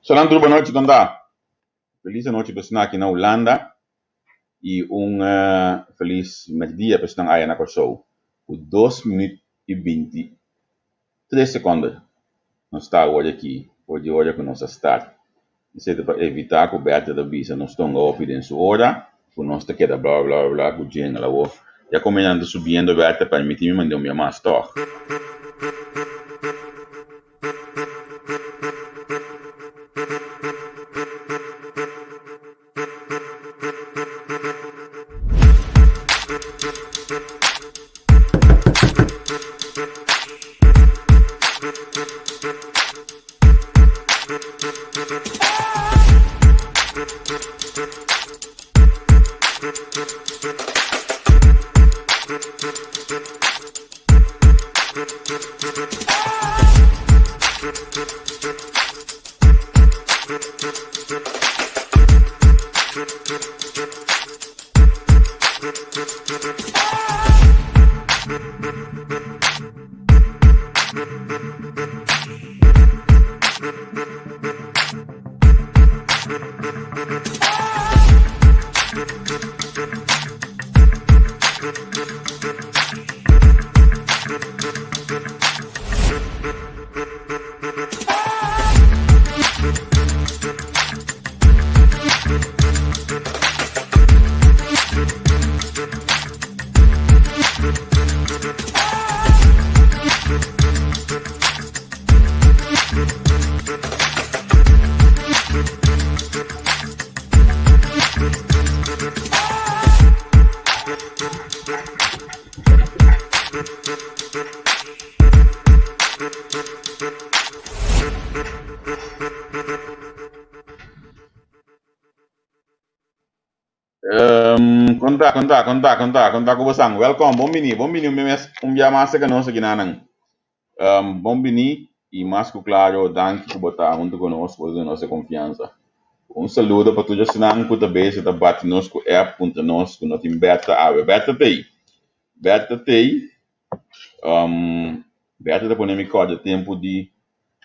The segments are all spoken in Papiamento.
Salam tur bonochi kon ta? Felis anochi pa esnan aki na Hulanda i un felis merdia pa esnan aya na Kòrsou. Ku dos minüt i 23 sekònde nos ta awor aki for di ora ku nos a start. Esei ta pa evitá ku Bertha ta bisa nos tonga hopi den su ora ku nos ta keda bla bla bla ku jingle awor. Ya komo nan ta subiendo Bertha permití mi mand'é un bia mas tòg. Um, konta, konta, konta, konta, konta ku bosan. Welkom, bon bini, bon bini un mes, un bia mas seka nos aki nanan. Um, bon bini i mas ku klaro, danki ku bo ta huntu ku nos, bo ta duna nos e konfiansa. Un saludo pa tur esnan ku ta bezig ta bati nos ku app puntra nos ku no tin Bertha awe. Bertha t'ei. Bertha t'ei. Um, Bertha ta pone mi kòrda tempu di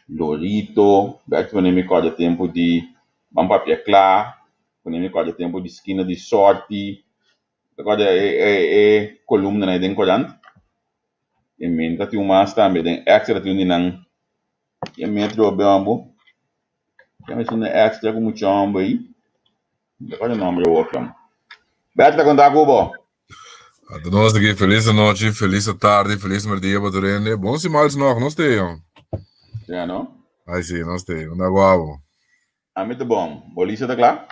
Lorito, Bertha pone mi kòrda tempu di Ban Papia Kla, pone mi kòrda tempu di Skina di Sòrti. Ta kòrda e e e kolumnanan ei den korant. E menta tin un mas tambe den Extra tin un di nan. E metro bèmbo. Ke mester un extra ku mucha homber ei. No ta kòrda nomber awor kam. Bertha konta ku bo. Ata nos aki, felis anochi, felis tardi, felis merdia pa tur hende. Bon si mals nog, nos te jong. Ja no? Ai si, nos te, unda guapo. Ami ta bon. Bo lista ta kla?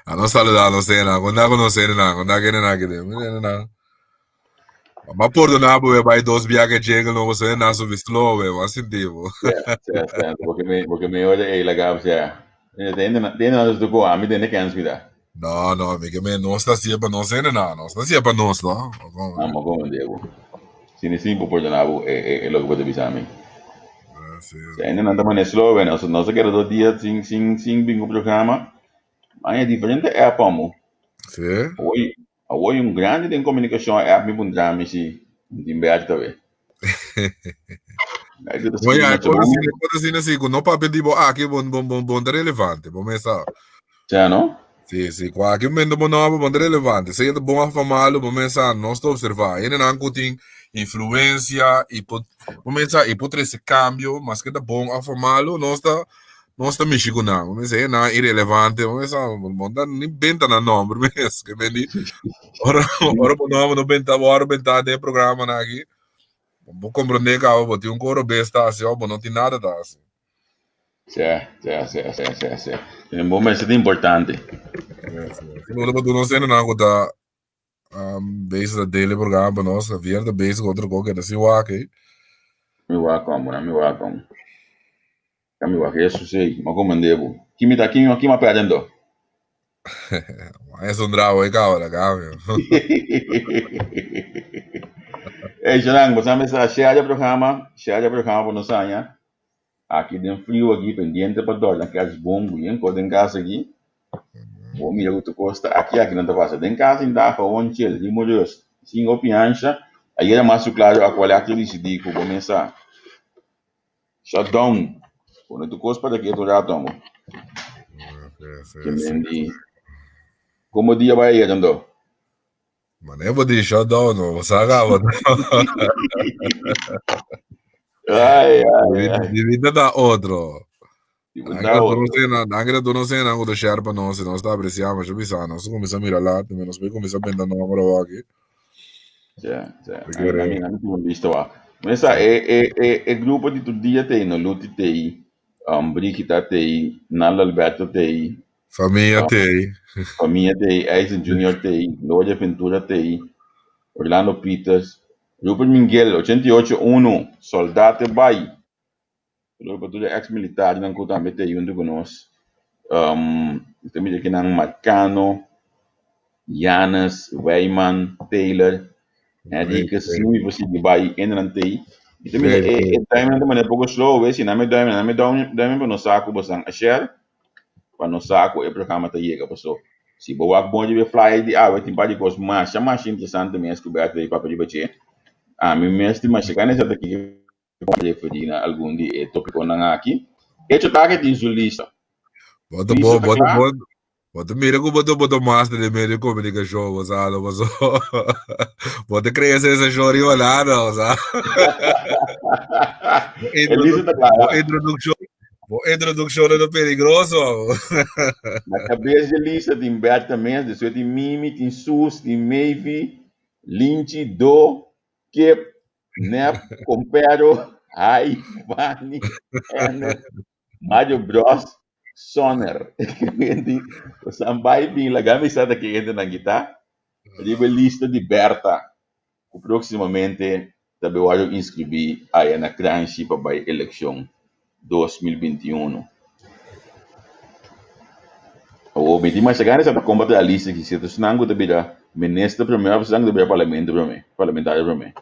A nos saluda nos hendenan. Konta ku nos hendenan, konta ku hendenan aki den. Mira hendenan. Ma pordona bo we bai dos bia ke jingle no boso hendenan subi slow we, bo a sinti bo. Sí, sí, sí. Porque mi, porque mi ora ei laga, o sea. Den na toko ami den kens vida. No, no, mi ke men nos ta hasié pa nos hendenan, nos ta hasié pa nos, no? Amo como Diego. Sin sin por perdonar bo e loke bo ta bisa mi. Si. Si ainda nan ta mane slow, bueno, nos a keda dos dia sin sin sin bin ku programa. Maña diferente app amo. Si. Awor awor un grandi den komunikashon app mi puntra mi si tin bèchi ta be. Oye, hay cosas así, cosas así, así, ku no papia di bo aki, bon, bon, bon, bon ta relevante, bo mes sa. Ja, no? Sí, sí, ku aki momento bo no, bon ta relevante. Sea ta bon of malo, bo mes sa, nos ta observa. Hendenan ku tin influencia i por, bo mes sa, i por trese cambio, maske ta bon of malo, nos ta, nos ta mishi ku nan. Bo mes sa, hendenan irelevante, bo mes sa, bo ta ni benta nan nomber mes. Ke men di, ora, ora bo nomber no benta, bo ora benta den e programanan aki, Bo comprende caba bo tin un coro bes ta haci of bo no tin nada ta haci. Sè, sè, sè, sè, sè, sè. Un bon mester ta importante. Si bo ta duna nos hendenan cu ta bezig ta dele programa pa nos, Javier ta bezig cu otro cos keda sin wak ey. Mi wak con, mi wak con. Mi wak Jesus ey, mi comprende bo. Ki mi ta, ki mi a perde anto? Es un drabo e cabo la cambio. Hey, Shanan, bo sabe sa share e programa, share e programa pa nos aña. Aki den frio aki, pendiente pa dor, na kerstboom, bien ko den casa aki. Bo mira ku tu kosta aki, aki nan ta pasa. Den casa inda gewoon chill, ni moeilijk. Sin hopi ansha. Ayer mas su claro a cual acto decidi ku bo mesa. Shutdown. Pone tu kos para ketu un rato amo. Ke men di Como dia bai ayer anto? Mane bo di shutdown no, bo sa caba no. Ai, ai, ai. Di vida ta otro. Di vida ta otro. Danki na tur nos hendenan ku ta share pa nos i nos ta apresiá masha bisa. Nos a kuminsá mira lat, nos por kuminsá benta nomber awor aki. Ja, ja. Ami, ami tin un lista wak. Mesa, e, e, e, e grupo di tur dia tei, no Luti tei, Brigita tei, Naldo Alberto tei, Famia tei. Famia tei, Eisen Junior tei, Gloria Ventura tei, Orlando Peters, Rupert Minguel, 88 1, Soldate bai. Saludo pa tur e ex militarnan ku tambe ta huntu ku nos. Ta mira kinan Marcano, Janus, Wijman, Taylor, Henriquez, asina mi por sigui bai hendenan ta ei. Mi ta mira e e duimen ta manera poko slow awe, si nan me duimen, nan me duimen pa nos sa ku bosan a share, pa nos sa ku e programa ta yega paso si bo wak bon riba e flyer di awe tin par di kos masha masha interesante mes ku Bertha ta papia riba dje. Ami mes tin masha gana di sa ta kiko. Referí na algun di e tópikonan aki. Hecho ta ke tin su lista. Bo ta bo, bo ta bo, bo ta mira ku bo ta bo ta master den medio di komunikashon, bo sa, no paso. Bo ta krea sensashon riba nada, bo sa. E lista ta kla. Bo introdukshon, bo introdukshon ta peligroso. Na kabes di e lista tin Bertha mes, despues tin Mimi, tin Sus, tin Mayvi, Linchi, Do, Kip, Nep, Compero, Hai, Vani, Ender, Mario Bros, Sonner. Kende, San bai bin laga mi sa ta kende nan kita. Riba lista di Berta, ku próximamente ta be wòrdu inskribí aya na Kranshi pa bai elekshon 2021. Awor mi tin masha gana sa ta komba ta lista ki si ta esnan ku ta bira minister promé òf esnan ku ta bira parlamento promé, parlamentario promé.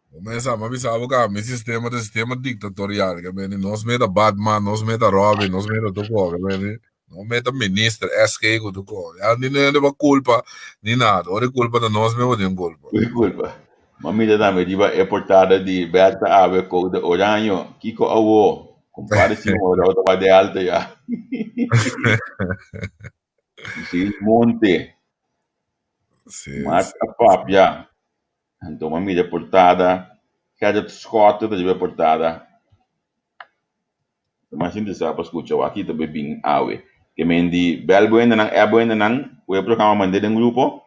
Bo mesa, mi a bisa bo ka mi sistema ta sistema dictatorial, ke meni nos meta Batman, nos meta Robin, nos meta tur ko, ke meni nos meta minister, SG ku tur ko. Ya ni hende pa culpa ni nada, ora e culpa ta nos mes bo tin culpa. Bo tin culpa. Mi a mira tambe riba e portada di Bertha Awe Code Oraño, Kiko awo? Compadre Simon ora ta bai de alta ya. Luis Monte. Sí, Mark a papia. Anto mi a mira e portada, Gerrit Schotte ta riba e portada. Ta mas interesá pa skucha wak ta bay bin awe. Ke men di bel bo hendenan, app bo hendenan ku e programa mand'é den grupo,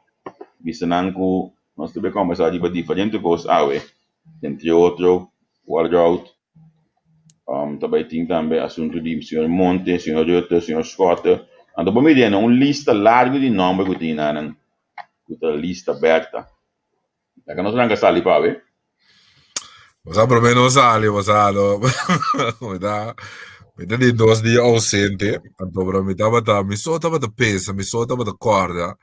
bisa nan ku nos ta bay kombersá riba diferente kos awe, entre otro Walroud, ta bay tin tambe asuntu di señor Monte, señor Rutte, señor Schotte. Anto bo mira un lista largu di nomber ku tin nan, ku ta lista Bertha. Laga nos ranka sali pa awe. Bo sa promé nos sali, bo sa lo. Mi ta, Mi ta di dos dia ausente, anto pero mi tabata, mi so tabata pensa, mi so tabata corda.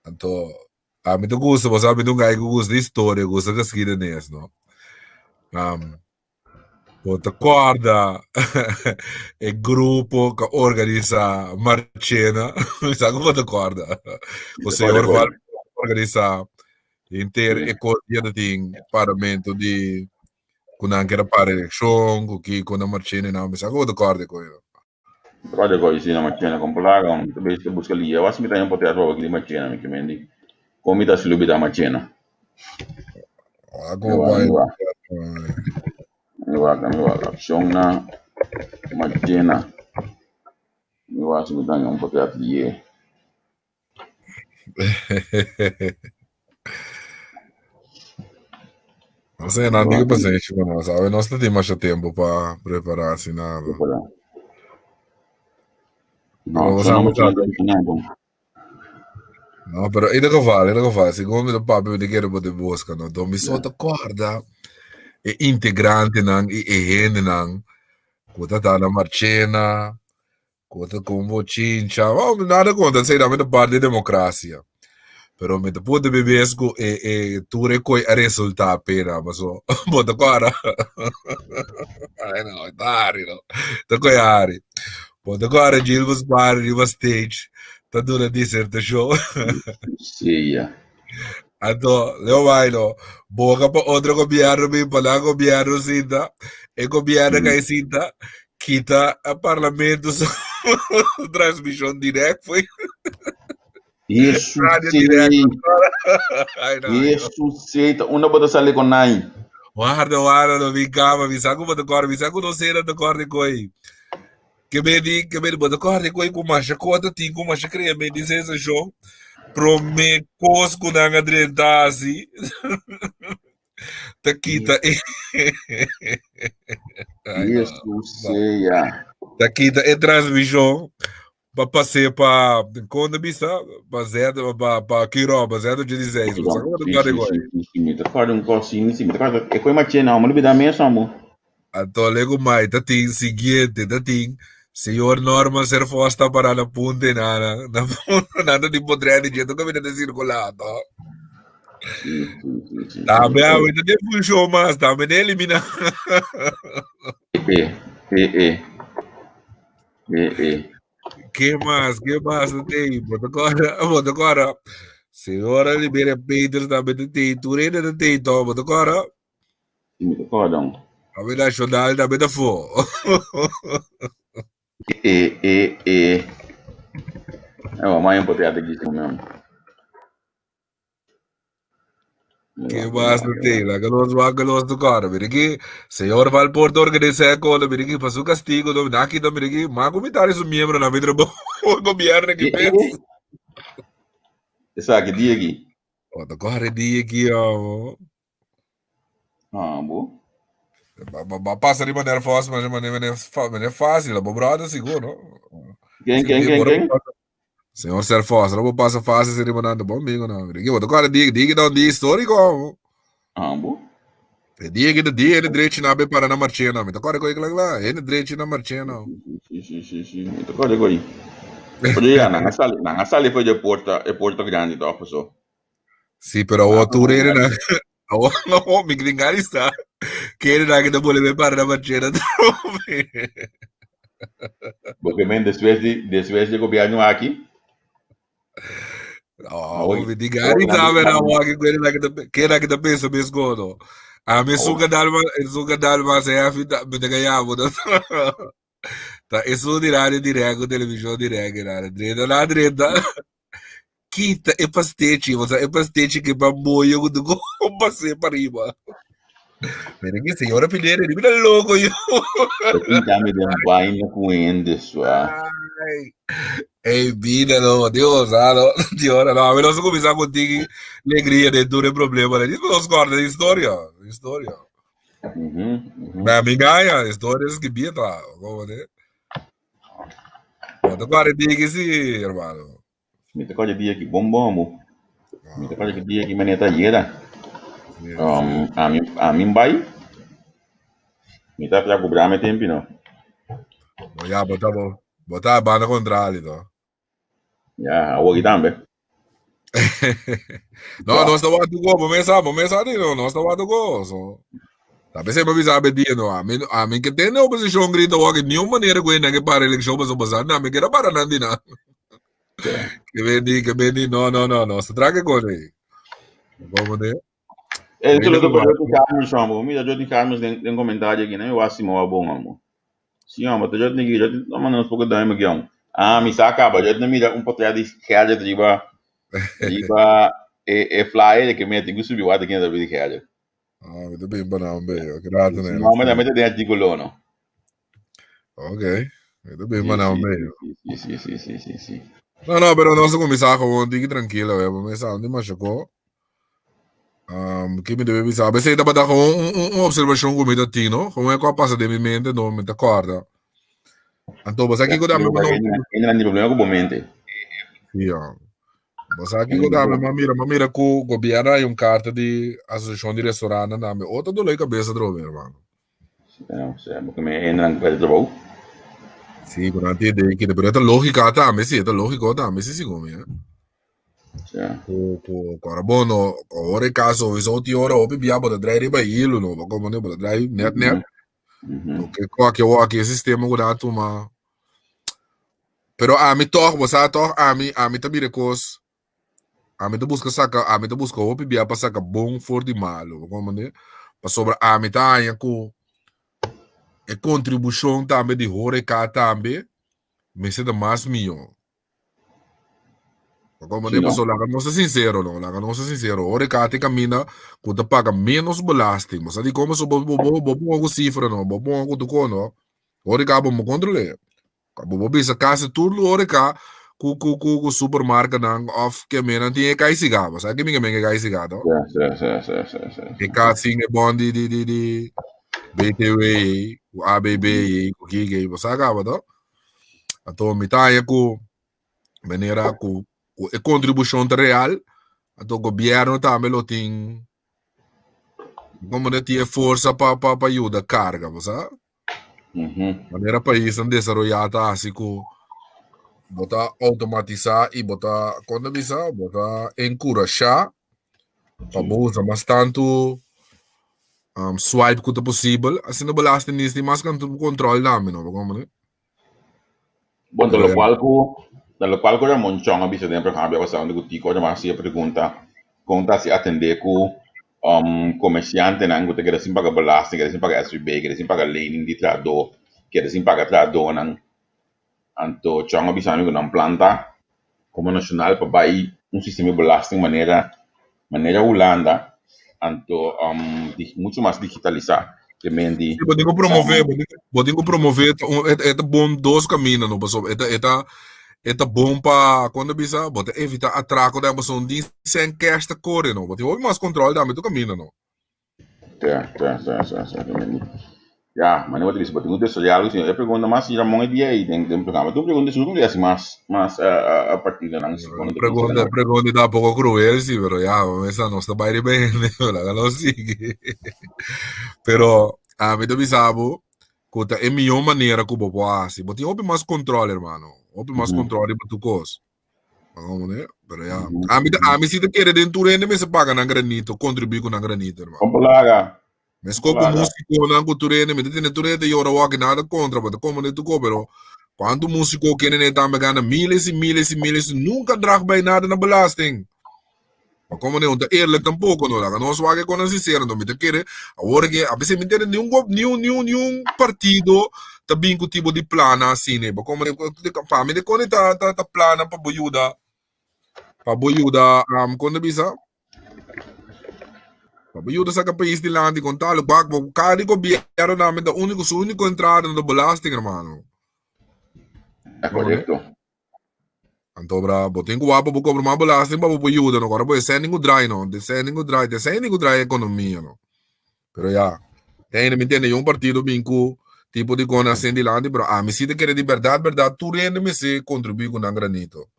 Anto, a mi ta gusta, bo sa mi ta un guy ku gusta historia, gusta geschiedenis, no? Um, bo ta corda e grupo ku organisa Marchena, mi sa ku bo ta corda. Ku señor Val organisa henter e kos dia ta tin parlamento di ku nan kere para elekshon, ku kiko na Marchena nan, mi sa ku bo ta corda e kos. Corda ko isi na Marchena kon plaga, mi ta bes ta buska lia, was mi ta en poter roba di Marchena, mi ke mendi kon mi ta slubida Marchena. Ah, como bai. Mi wak, mi wak, akshon na Marchena. Mi wak si mi ta un poter lie. No sé, nan digo pasenshi pa nos. Awe nos no tin masha tempo pa prepara así nada. No, Pero so no vamos a mucho na No, pero in ieder geval, in ieder geval, segun mi ta papia mi ta kere bo den boska, no. Don mi so ta korda e integrantenan i e hendenan ku ta ta na Marchena, Ku ta ku un bochincha. Oh, nada kontra, esei tambe ta parti di demokrasia. Pero mi ta puntra mi mes ku e e tur e koi a resultá pena, paso bo ta kòrda. Ai no, ta hari no. Ta koi hari. Bo ta kòrda Gilbert Spar riba stage ta duna disertashon. Sí, ya. Anto, Leo Bailo, boga pa otro gobierno bin pa nan gobierno sinta, e gobierno kai sinta, kita a parlamento su transmisión direct foi. Yesu Radio sei. direct. Ai, no, ai, no. Yesu sei. Ta unda bo ta sali con nai? Warda, warda, no bin kama, mi sa ku bo ta kòrda, mi sa ku no sena ta kòrda koi. Ke me di, ke me di, bo ta kòrda koi ku masha kota tin, ku masha krea me di sensashon. Promé kos ku nan a drenta hasi, ta kita e Ai, no. Yesu sea. Ta kita e transmishon pa pas'é pa, kon ta bisa? Pa Z, pa, pa Kiron, pa Z86. Bo sa komo ta Sí, kòrda sí, koi? sí, sí, sí, mi ta kòrda un kos, sí, sí, mi ta kòrda. E koi machena, amo lubidá mes, amo. Anto lego mai ta tin siguiente ta tin señor Norman Serfos ta para na punta y nana na punta nana tin potret di dje tur caminda ta circula to. Sí, sí, sí, sí, sí, Tambe mi awe ta den funcion mas tambe ne elimina. E, e, e, e, e. Ke mas, ke mas ta tin? Bo ta corda, bo ta corda. Señora Liberia Peters tambe ta tin, tur hende ta tin to, bo ta corda? Mi ta kòrda un. Awe Nacional tambe ta fo. E, e, e. Awa, mai un potrete gisi mem. Ke mas no tem? Laga nos wak nos no kòrda. Mira ki señor Valpoort organisa e kola, mira ki pa su kastigo no naki no mira ki mas ku mitad di su miembronan mira bo gobierno ki mes. Esaki dia aki. Oh, ta kòrda dia aki, amo. Ah, bo. Ba, ba pasa riba Nerfos, mas mane mane mane fácil, bo brother sigur, no? Ken, ken, ken, ken? Señor Serfos, no pasa fácil si riba nando, bom amigo, no. Digi, bo toca digi, digi da un dia histórico. Ah, bo. E dia que dia ele direito na be para na marchena, me toca coi lá lá, ele direito na marchena. Sí, sí, sí, sí, me toca coi. Oye, ya, nanga sali, nanga sali foi de porta, e porta grande, toch, so. Sí, pero awor tur hende nan awor no mi gringari sa kere nan ke ta bolbe para na marchena trobe. Porque men después di después di gobierno aki. No, mi gringari sa men awor aki kere nan ke ta kere nan ke ta pensa mes gono. A mi suka dalma suka dalma se afi ta mi ta gayabo. Ta esun di radio direct ku televishon direct i nada. Drenta na drenta. Kita e pastechi, o sea, e pastechi ke pa moyo ku tu kon pasé pa riba. Mira ki señora Pineda, di mira loko yo. Kita mi den vaina ku hende sua. Ay. Ey, vida no, Dios, ah, no, Dios, no, a ver, nos comienza contigo alegría de dure problema, dice, nos corda de historia, historia. Na mi gaya, historia escribí ta, como de. Bo ta kòrda di ki si, hermano. Mi ta kòrda dia ki bon bon bo. Mi ta kòrda ki dia ki manera ta yera. Um, ami, ami bai. Mi ta pra cobra mi tempi no. Bo ya, bo ta bo, bo ta banda kontrali to. Ya, awor aki tambe. No, nos ta watu go, bo mesa, bo mesa di no, nos ta watu go. So, ta bese pa bisa be dia no. A mi, a mi ke tene oposishon grita wak ni un manera ku nan ke para elekshon paso basa na mi kera para nan di nan. Ke bendi, ke bendi, no, no, no, nos ta trake kon ei. Como de? Eh, tu lo pa Joti Carmen, chamo. Mi Joti Carmen den den comentario aqui, né? Eu acho que bom, amo. Sí, amo, te Joti aqui, Joti, no manda uns pouco daime aqui, amo. Ah, mi sa acaba, Joti mira un portrait di Gadget riba riba e e flyer que me tengo subi wat aqui na di Gadget. Ah, mi ta bin pa nan be, grato ne. No, me mete den artículo, no. Ok, mi ta bin pa nan be. Sí, sí, sí, sí, sí, sí. No, no, pero nos kuminsá gewoon tiki tranquilo, eh, me sa di mashoko. Ki mi debe bisa? Bese tabata gewoon un observacion ku mi ta tin, no? Gewoon e ku a pasa den mi mente, no, mi ta kòrda. Anto, bo sa kiko tambe mi no. Ene nan problema ku bo mente. Sí, ja. Bo sa kiko tambe mi a mira, mi a mira ku gobièrnu a un karta di asosiashon di restaurantnan tambe. Otro dolor di kabesa atrobe, hermano. Ja, sea, porque me ene nan perde trabou. Sí, ku nan tin idea kende, pero e ta lógika tambe, sí, e ta lógiko tambe, sí, segun mi, eh. Ja. Ku, ku, ku ora bo no, ora e kaso, so tin ora hopi bia bo ta drai riba hilu, no, bo komo bo ta drai net net. Porque kwake waki e sistema ku nan a tuma. Pero ami tòg, bo sa tòg, ami, ami ta mira e kos, ami ta buska saka, ami ta buska hopi bia pa saka bon for di malu, bo komprende? Pasobra ami ta haña ku e kontribushon tambe di horeca tambe mester ta mas mihó. Como de paso, laga nos ta sincero, no? Laga nos ta sincero. Ora ka te camina, ku ta paga menos belasting. Bo sa di como so bo bo bo bo ponga ku cifra, no? Bo ponga ku tuko, no? Ora ka bo mo controle. Bo bo bisa casi tur lu ora ka ku ku ku ku supermarket nan of ke menan tin e kai siga. Bo sa ke mi ke men e kai siga, no? Sí, sí, sí, sí, sí, E ka sin e bon di di di di BTW, ku ABB, ku kike, bo sa kaba, no? Anto mi ta haña ku manera ku ku e kontribushon ta real, anto gobièrnu tambe lo tin komo de tin e forsa pa pa pa yuda karga, bo sa? Manera paisnan desaroyá ta hasi ku bo ta outomatisá i bo ta, kon ta bisa? Bo ta enkurashá pa bo usa mas tantu swipe ku ta posibel, asina belastingdienst tin mas kontrol tambe no, bo komprende? Bon, ta lokual ku ta lokual ku Ramon Chong a bisa den e programa bia pasá unda ku Tico a hasi e pregunta kon ta hasi atendé ku komersiantenan ku ta keda sin paga belasting, keda sin paga SVB, keda sin paga lening di trahadó, keda sin paga trahadónan. Anto Chong a bisa mi ku nan plan ta komo nashonal pa bai un sistema di belasting manera manera Hulanda anto muchu mas digitalisá ke men di. Sí, bo tin ku promové, bo tin bo tin ku promové ta un e ta bon dos kaminda no pasobra e ta e ta e ta bon pa kon ta bisa bo ta evitá atrako tambe pasobra un di sèn kèsh ta kore no bo tin hopi mas kòntròl tambe tur kaminda no. Ta, ta, ta, ta, ta, ta, ta. Ya, mane bo ta bisa, bo tin ku desaroyá algu asina. E pregunta mas si Ramon e dia ei den den programa. Tur pregunta sigur ku ta hasi mas mas partidonan si kono ta bisa Pregunta, pregunta ta poko kruel si, pero ya, mesa nos ta bai riba hende, laga nos sigui. Pero ami ta bisa bo ku ta e mihó manera ku bo por hasi. Bo tin hopi mas kontrol, hermano. Hopi mas kontrol riba tur kos. Pero ya, ami, ami si ta kere den tur hende mester paga nan granito, kontribuí ku nan granito, hermano. Kompa laga. Meskos ku músikonan ku tur hende, mi ta tende tur hende ta yora wak nada kontra, bo ta komprende tur kos, pero kuantu músiko kende ne tambe gana miles i miles i miles, nunka drag bai nada na belasting. Pa komo ne un ta eerlijk tampoko no, laga nos wak e konan sinsero, no mi ta kere awor ke a bes mi tende niun go niun niun niun partido ta bin ku tipo di plannan asina, pa komo ne pa mi de kone ta ta ta plannan pa bo yuda pa bo yuda kon ta bisa Pa bo yuda saka pais dilanti con tal bak bo cada di gobierno nan ta unico su unico entrada na belasting hermano. Ta correcto. Anto bra bo tin cu wak pa bo cobra mas belasting pa bo por yuda no ora bo e sending cu draai no de sending cu draai de sending cu draai economia no. Pero ya te mi entiende un partido bin cu tipo di con asin dilanti pero ami si ta kere di berdad berdad tur hende mester contribui cu nan granito.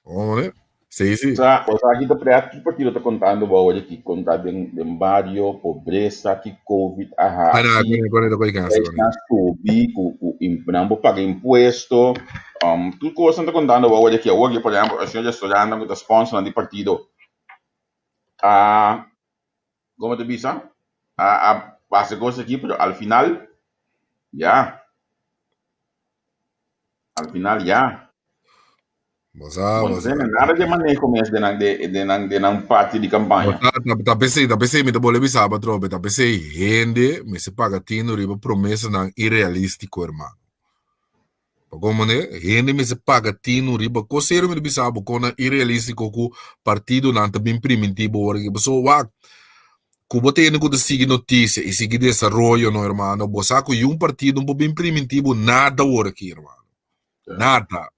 Bo mane? Sí, sí. Sa, o sa, aki ta pret ki partido ta kontando bo awor aki, konta den den bario, pobresa, ki covid a Ah, no, hasi, kone, kone ta koi kansa, kone. prijsnan subi, ku ku im- nan por paga impuesto, tur kos nan ta kontando bo awor aki. Awor aki, por ehempel, e señor restaurantnan ku ta sponsornan di partido a, komo ta bisa, a a pasa kos aki, pero al final, ya. Al final ya. Bo sa, Bon, bo sa. tene nada de maneho mes de nan de de nan de nan parti di Bo campaña. sa, ta, ta pesei, ta pesei, mi ta bole bisa patrobe, ta pesei hende mester paga tino riba promesanan irrealístico, hermano. Pa como ne, hende mester paga tino riba kos serio mi ta bisa bo konan irrealístico ku partidonan ta bin primintí bo ora ki paso wak ku bo tene ku ta sigui notisia i sigui desaroyo no hermano, bo sa ku yun partido no por bin primintí bo nada ora aki hermano. Nada.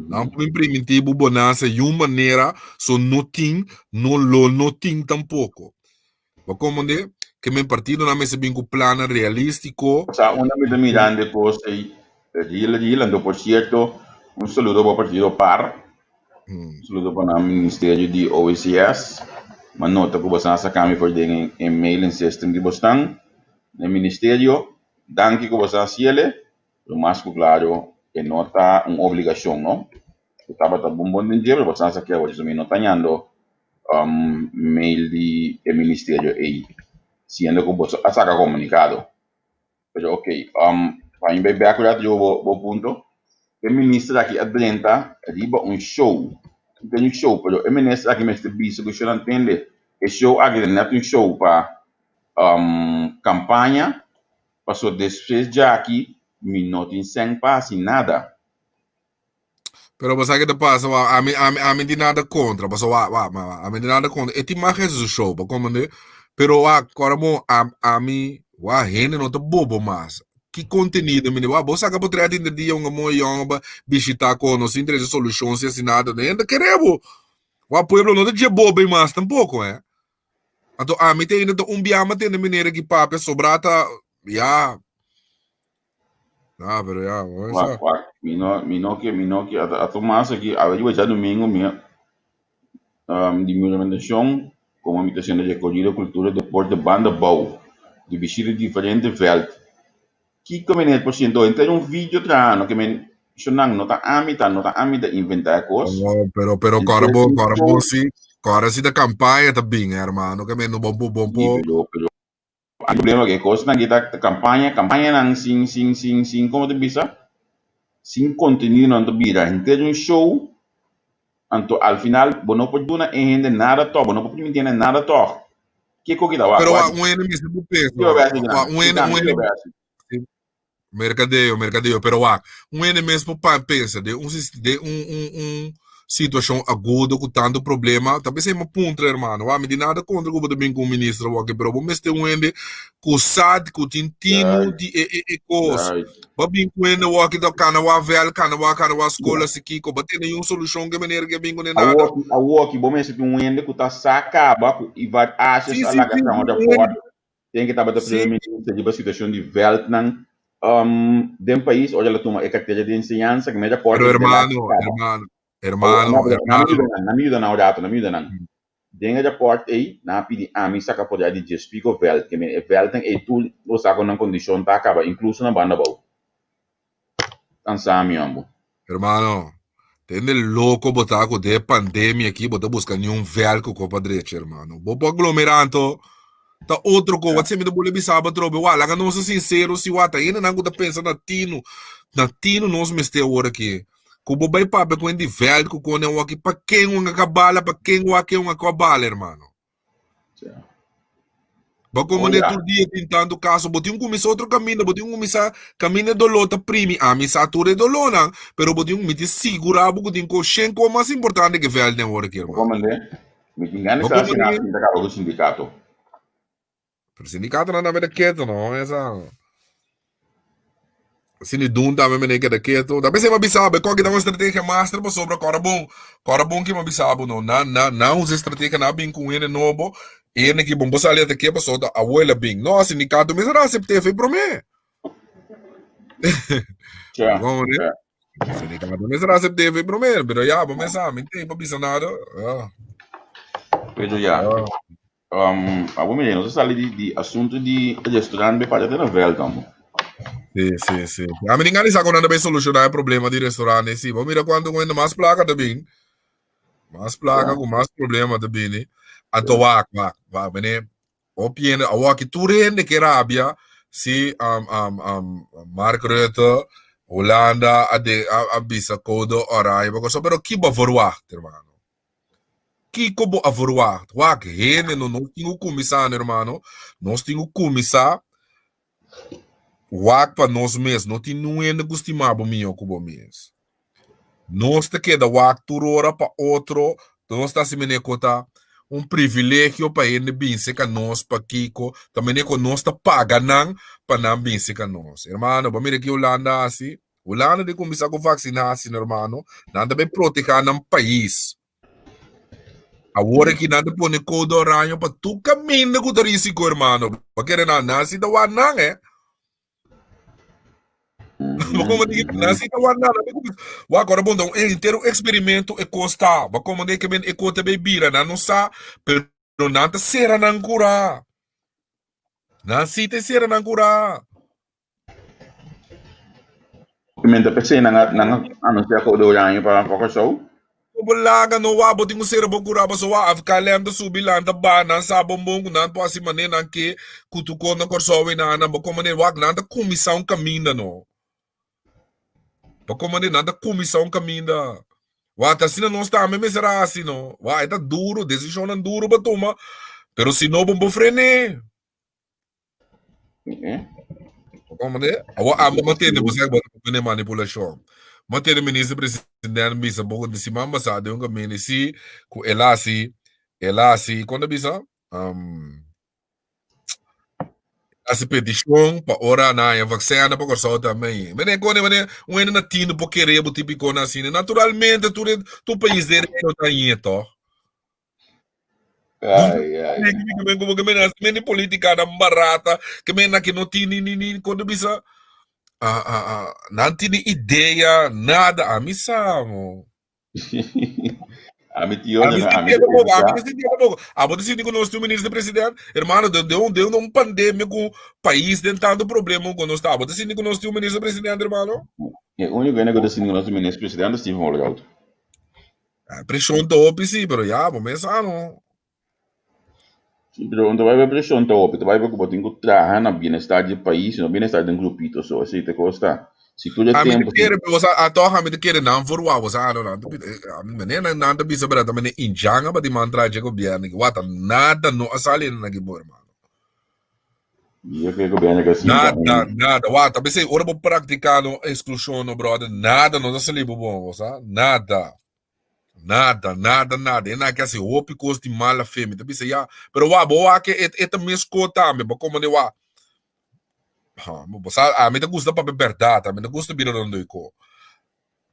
Nan por bin primintí bo bonansa yun manera so no tin, no lo no tin tampoko. Bo komprendé? Ke men partidonan mester bin ku plannan realístiko. Sa unda mi ta mirando e kos ei real real, anto por sierto un saludo pa partido par, un saludo pa nan ministerio di OECS, mi a nota ku boso a saka mi for den e mailing system di bosnan den ministerio, danki ku boso a hasiel e. Lo mas ku klaro e no ta un obligashon no. E tabata bon bon den dje pero bo sa ke awor mi no ta hañando mail di e ministerio ei siendo ku bo a saka komunikado. Pero ok pa mi bai bek un ratu riba bo punto e minister aki a drenta riba un show den un show pero e minister aki mester bisa ku shownan tende e show aki ta net un show pa kampaña. Paso despues djaki mi no tin sèn pa hasi nada. Pero bo sa ke ta pasa wa ami ami ami di nada kontra paso wa wa wa ami di nada kontra e tin mas hasi su show bo komprende pero wa kora bo ami wa hende no ta bobo mas ki kontenido mi wa bo saka bo trèt henter dia un amor yòn pa bishita konosí trese solushon si asi nada hende ta kere bo wa pueblo no ta dje bobo mas tampoko eh. Anto ami te ainda ta un biaha mi a tende meneer aki papia sobra ta ya. Ah, pero ya, bo Wak, sa. wak, mi no, mi no ke, mi no ke, a Tomas aki, a riba djadumingu mi a, di mi orientacion, como mi ta haciendo recorrido cultura deporte banda bou, di bishita diferente veld. Kiko meneer por sinti hoy? Enta un video traha ke men shonan no ta ami ta no ta ami ta inventa e kos. No, pero pero kora bo kora bo si kora si ta kampaña ta bin hermano ke men no bon po bon po. Pero pero e problema ke kosnan aki ta kampaña kampañanan sin sin sin sin komo ta bisa sin kontenido nan ta bira henter un show anto al final bo no por duna e hende nada tòg bo no por primiti hende nada tòg. Kiko ki ta wak? Pero wak un hende mester por pensa Kiko wak. besi Wak un hende un hende merkadeo merkadeo pero wak un hende mes por pa pensa den un den un un un situashon agudo ku tantu problema ta p'esei mi a puntra hermano wak mi di nada kontra ku bo ta bin ku un minister awor pero bo mester un hende ku sa ku tin tinu di e e e kos Bo bin ku hende wak ki ta kana wak vèl, kana wak kana wak skol asi kiko. Bo tene un solushon ku e manera ke bin kuné nada. Awor ki awor ki bo mester tin un hende ku ta sa kaba ku Ivar Asjes Sí, a sí, laga sí, traha un sí, un rapòrt hende. den ke tabata Sí. primer minister riba situashon di vèltnan den pais ora el a tuma e kartera di enseñansa ke mi rapòrt Pero e ta laga hermano, kaba. hermano, Awor hermano, no pero na mi hermano. yuda nan, na mi yuda nan un rato, na mi yuda nan. Den e rapòrt ei, nan a pidi ami saka poder di djespico vèlt, ke men e vèltnan ei tur lo sa kon nan kondishon ta kaba, inkluso na banda abou. Kansa mi hombo. Hermano, tende loko bo ta ku den e pandemia aki bo ta buska niun vèlt ku kopa drecha, hermano. Bo por aglomerá anto ta otro ko. Wat mi ta bole bisa bo atrobe, wak, laga nos ta sinsero si wak, ta hendenan ku ta pensa na tinu, na tinu nos mester awor aki. Ku bo bai papia ku hende di vèlt ku kone awaki, pa ken un a ka bala, pa ken wak ken un a ka bala, hermano. Bo komo Oh, ne ya. tur dia tin tantu kaso, bo tin ku kuminsá otro kaminda, bo tin ku kuminsá kaminda e doló ta primi. Ami sa tur e dolónan, pero bo tin ku mi tin sigurá bo ku tin kos shen kos mas importante ke vèlt den ora aki, Bo hermano. komende? Mi tin gana Bo sa komo si ne? nan ta kaba ku sindikato. Pero sindikatonan tambe ta keto, no? Esa. Asina i dun tambe mene keda keto. Ta pensei mi a bisa bo, e koki ta un estrategia master pasobra kòrda bon, kòrda bon ke mi a bisa bo no. Nan, nan, nan usa estrategia, nan a bin ku un hende nobo, e hende ki bon por sali atake pasobra ta awo el a bin. No, sindikato mester a asept'é fe promé. Tja, Bon, tja. Sindicato mester acepté fe primer, pero ya, bo mester mi tem pa bisa nada. Ja. Pero ya, Ja. Abo mire, nos a sali di asunto di restaurant be para te na veld amo. Sí, sí, sí. A mi ningan sa con be solucionar el problema di restaurant sí. Bo mira cuanto cuando mas placa te bin. Mas placa con mas problema te bin. Anto wak, wak, wak, mene opiende, awaki tur hende ke rabia si Mark Rutte, Hulanda a de a, a bisa code oranje, pero ki bo verwacht, hermano? Kiko bo a verwacht? Wak, hende no, nos tin ku kuminsá, hermano. Nos tin ku kuminsá wak pa nos mes. No tin niun hende ku stima bo mihó ku bo mes. Nos ta keda wak tur ora pa otro. Nos ta hasi mene ku ta un privilegio pa hende bin seka nos pa kiko. Ta mene ku nos ta paga nan pa nan bin seka nos. Hermano, bo mira ki Hulanda a hasi? Hulanda di kuminsá ku vaksinasi, hermano. Nan ta bai protehá nan pais. Awor aki nan ta pone code oranje pa tur kaminda ku ta risiko, hermano. Bo kere nan, nan si ta wak nan, eh. Bo komo di nan si ta wak nan. Wak ora bon ta un entero eksperimento e kos ta. Bo komo di ke men e kos ta bai bira, nan no sa, pero nan ta sera nan kura. Nan si ta sera nan kura. Menta p'esei nan a nan a anuncia code oranje pa Kòrsou. Bo laga no wak bo tin ku sera bo kura paso wak af KLM ta subi lanta ba nan sa bon bon ku nan por hasi manera nan ke ku tur kos na Kòrsou i nan bo komo manera wak nan ta kuminsá un kaminda no bo komo manera nan ta kuminsá un kaminda wak ta asina nos tambe mester a hasi no wak e ta duru desishonnan duru pa tuma pero si no bo por frené. Como de? Awa amo mantene você agora com manipulação. Mantene ministro presidente bisa pouco de siman passado um caminho si ku elasi elasi quando bisa hasi petição pa ora na ya vaccina pa Kòrsou também. Mene kone mene um ene na tino po querer bo típico na assim. Naturalmente tu tu país dele não tá aí toch. Ai, ai. Como que men men política na barata, que men na que no tiene ni ni quando bisa ah, ah, ah, não tiene ideia, nada, a mim samo. A mi tio, A mim a sim mi pouco, a mim sim pouco. A você sim que nós temos ministro presidente, hermano, de um pandemia com país tem tanto problema com nós tá. Você sim que nós temos ministro presidente, hermano? E único ene que eu nosso ministro presidente Steven Holgout. Ah, preshon ta hopi sí, pero ya, bo mes sa no. Sí, pero no ta bai preshon ta hopi, ta bai ku bo tin ku traha na bienestar di pais, no bienestar di un grupito so, así te kosta. Si tur e A mi te tempo, si kere, bo sa, a toch a mi te kere nan verwacht, bo sa, no, nan te, a mi meneer nan, nan te bisa, pero ta meneer injanga ba di man traha dje gobierno, ki wata nada no a sali na ki bo, hermano. yo creo gobierno que sinta Nada, un nada. Wata, pensei, ora bo practica no exclusion no, brother, nada no ta sali bo bon, bo sa, nada. Nada, nada, nada. E na ke hasi hopi kos di mala fe. Mi ta bisa ya. Pero wa, bo wak e, e ta mes ko tambe. Bo komo de wa. Ha, bo sa, a mi ta gusta papia bèrdat. A mi ta gusta bira rondoi ko.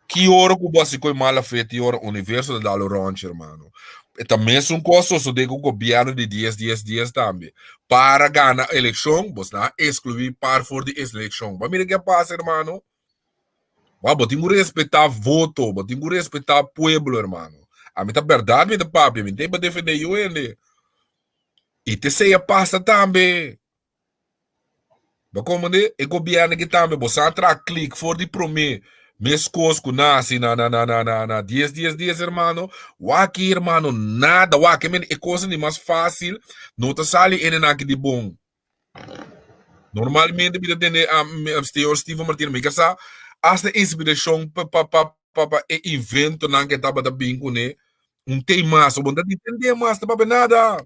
Ki ora ku bo hasi koi mala fe, ti ora universo ta dalo rònchi, hermano. E ta mesun kos sosodé ku gobièrnu di dies, dies, dies tambe. Para gana elekshon, bos nan a eskluí par for di elekshon. Bo a mira ke a pasa, hermano? Wa, bo tin ku respetá voto, bo tin ku respetá pueblo, hermano. Ami ta bèrdat mi ta papia, mi no tin pa defendé yu hende. I t'esei a pasa tambe. Bo komprendé? E gobièrnu aki tambe, bo sa traha klik for di promé meskos ku nasi na na na na na na dies dies dies, hermano. Wak-aki, hermano, nada. Wak, e kosnan di mas fásil no ta sali enenan aki di bon. Normalmente mi ta tende a señor Steven Martina, mi ka sa hasta inspiracion pa pa pa pa pa e inventonan ke tabata bin kuné un tei mas, bo no ta tende mas ta papia nada.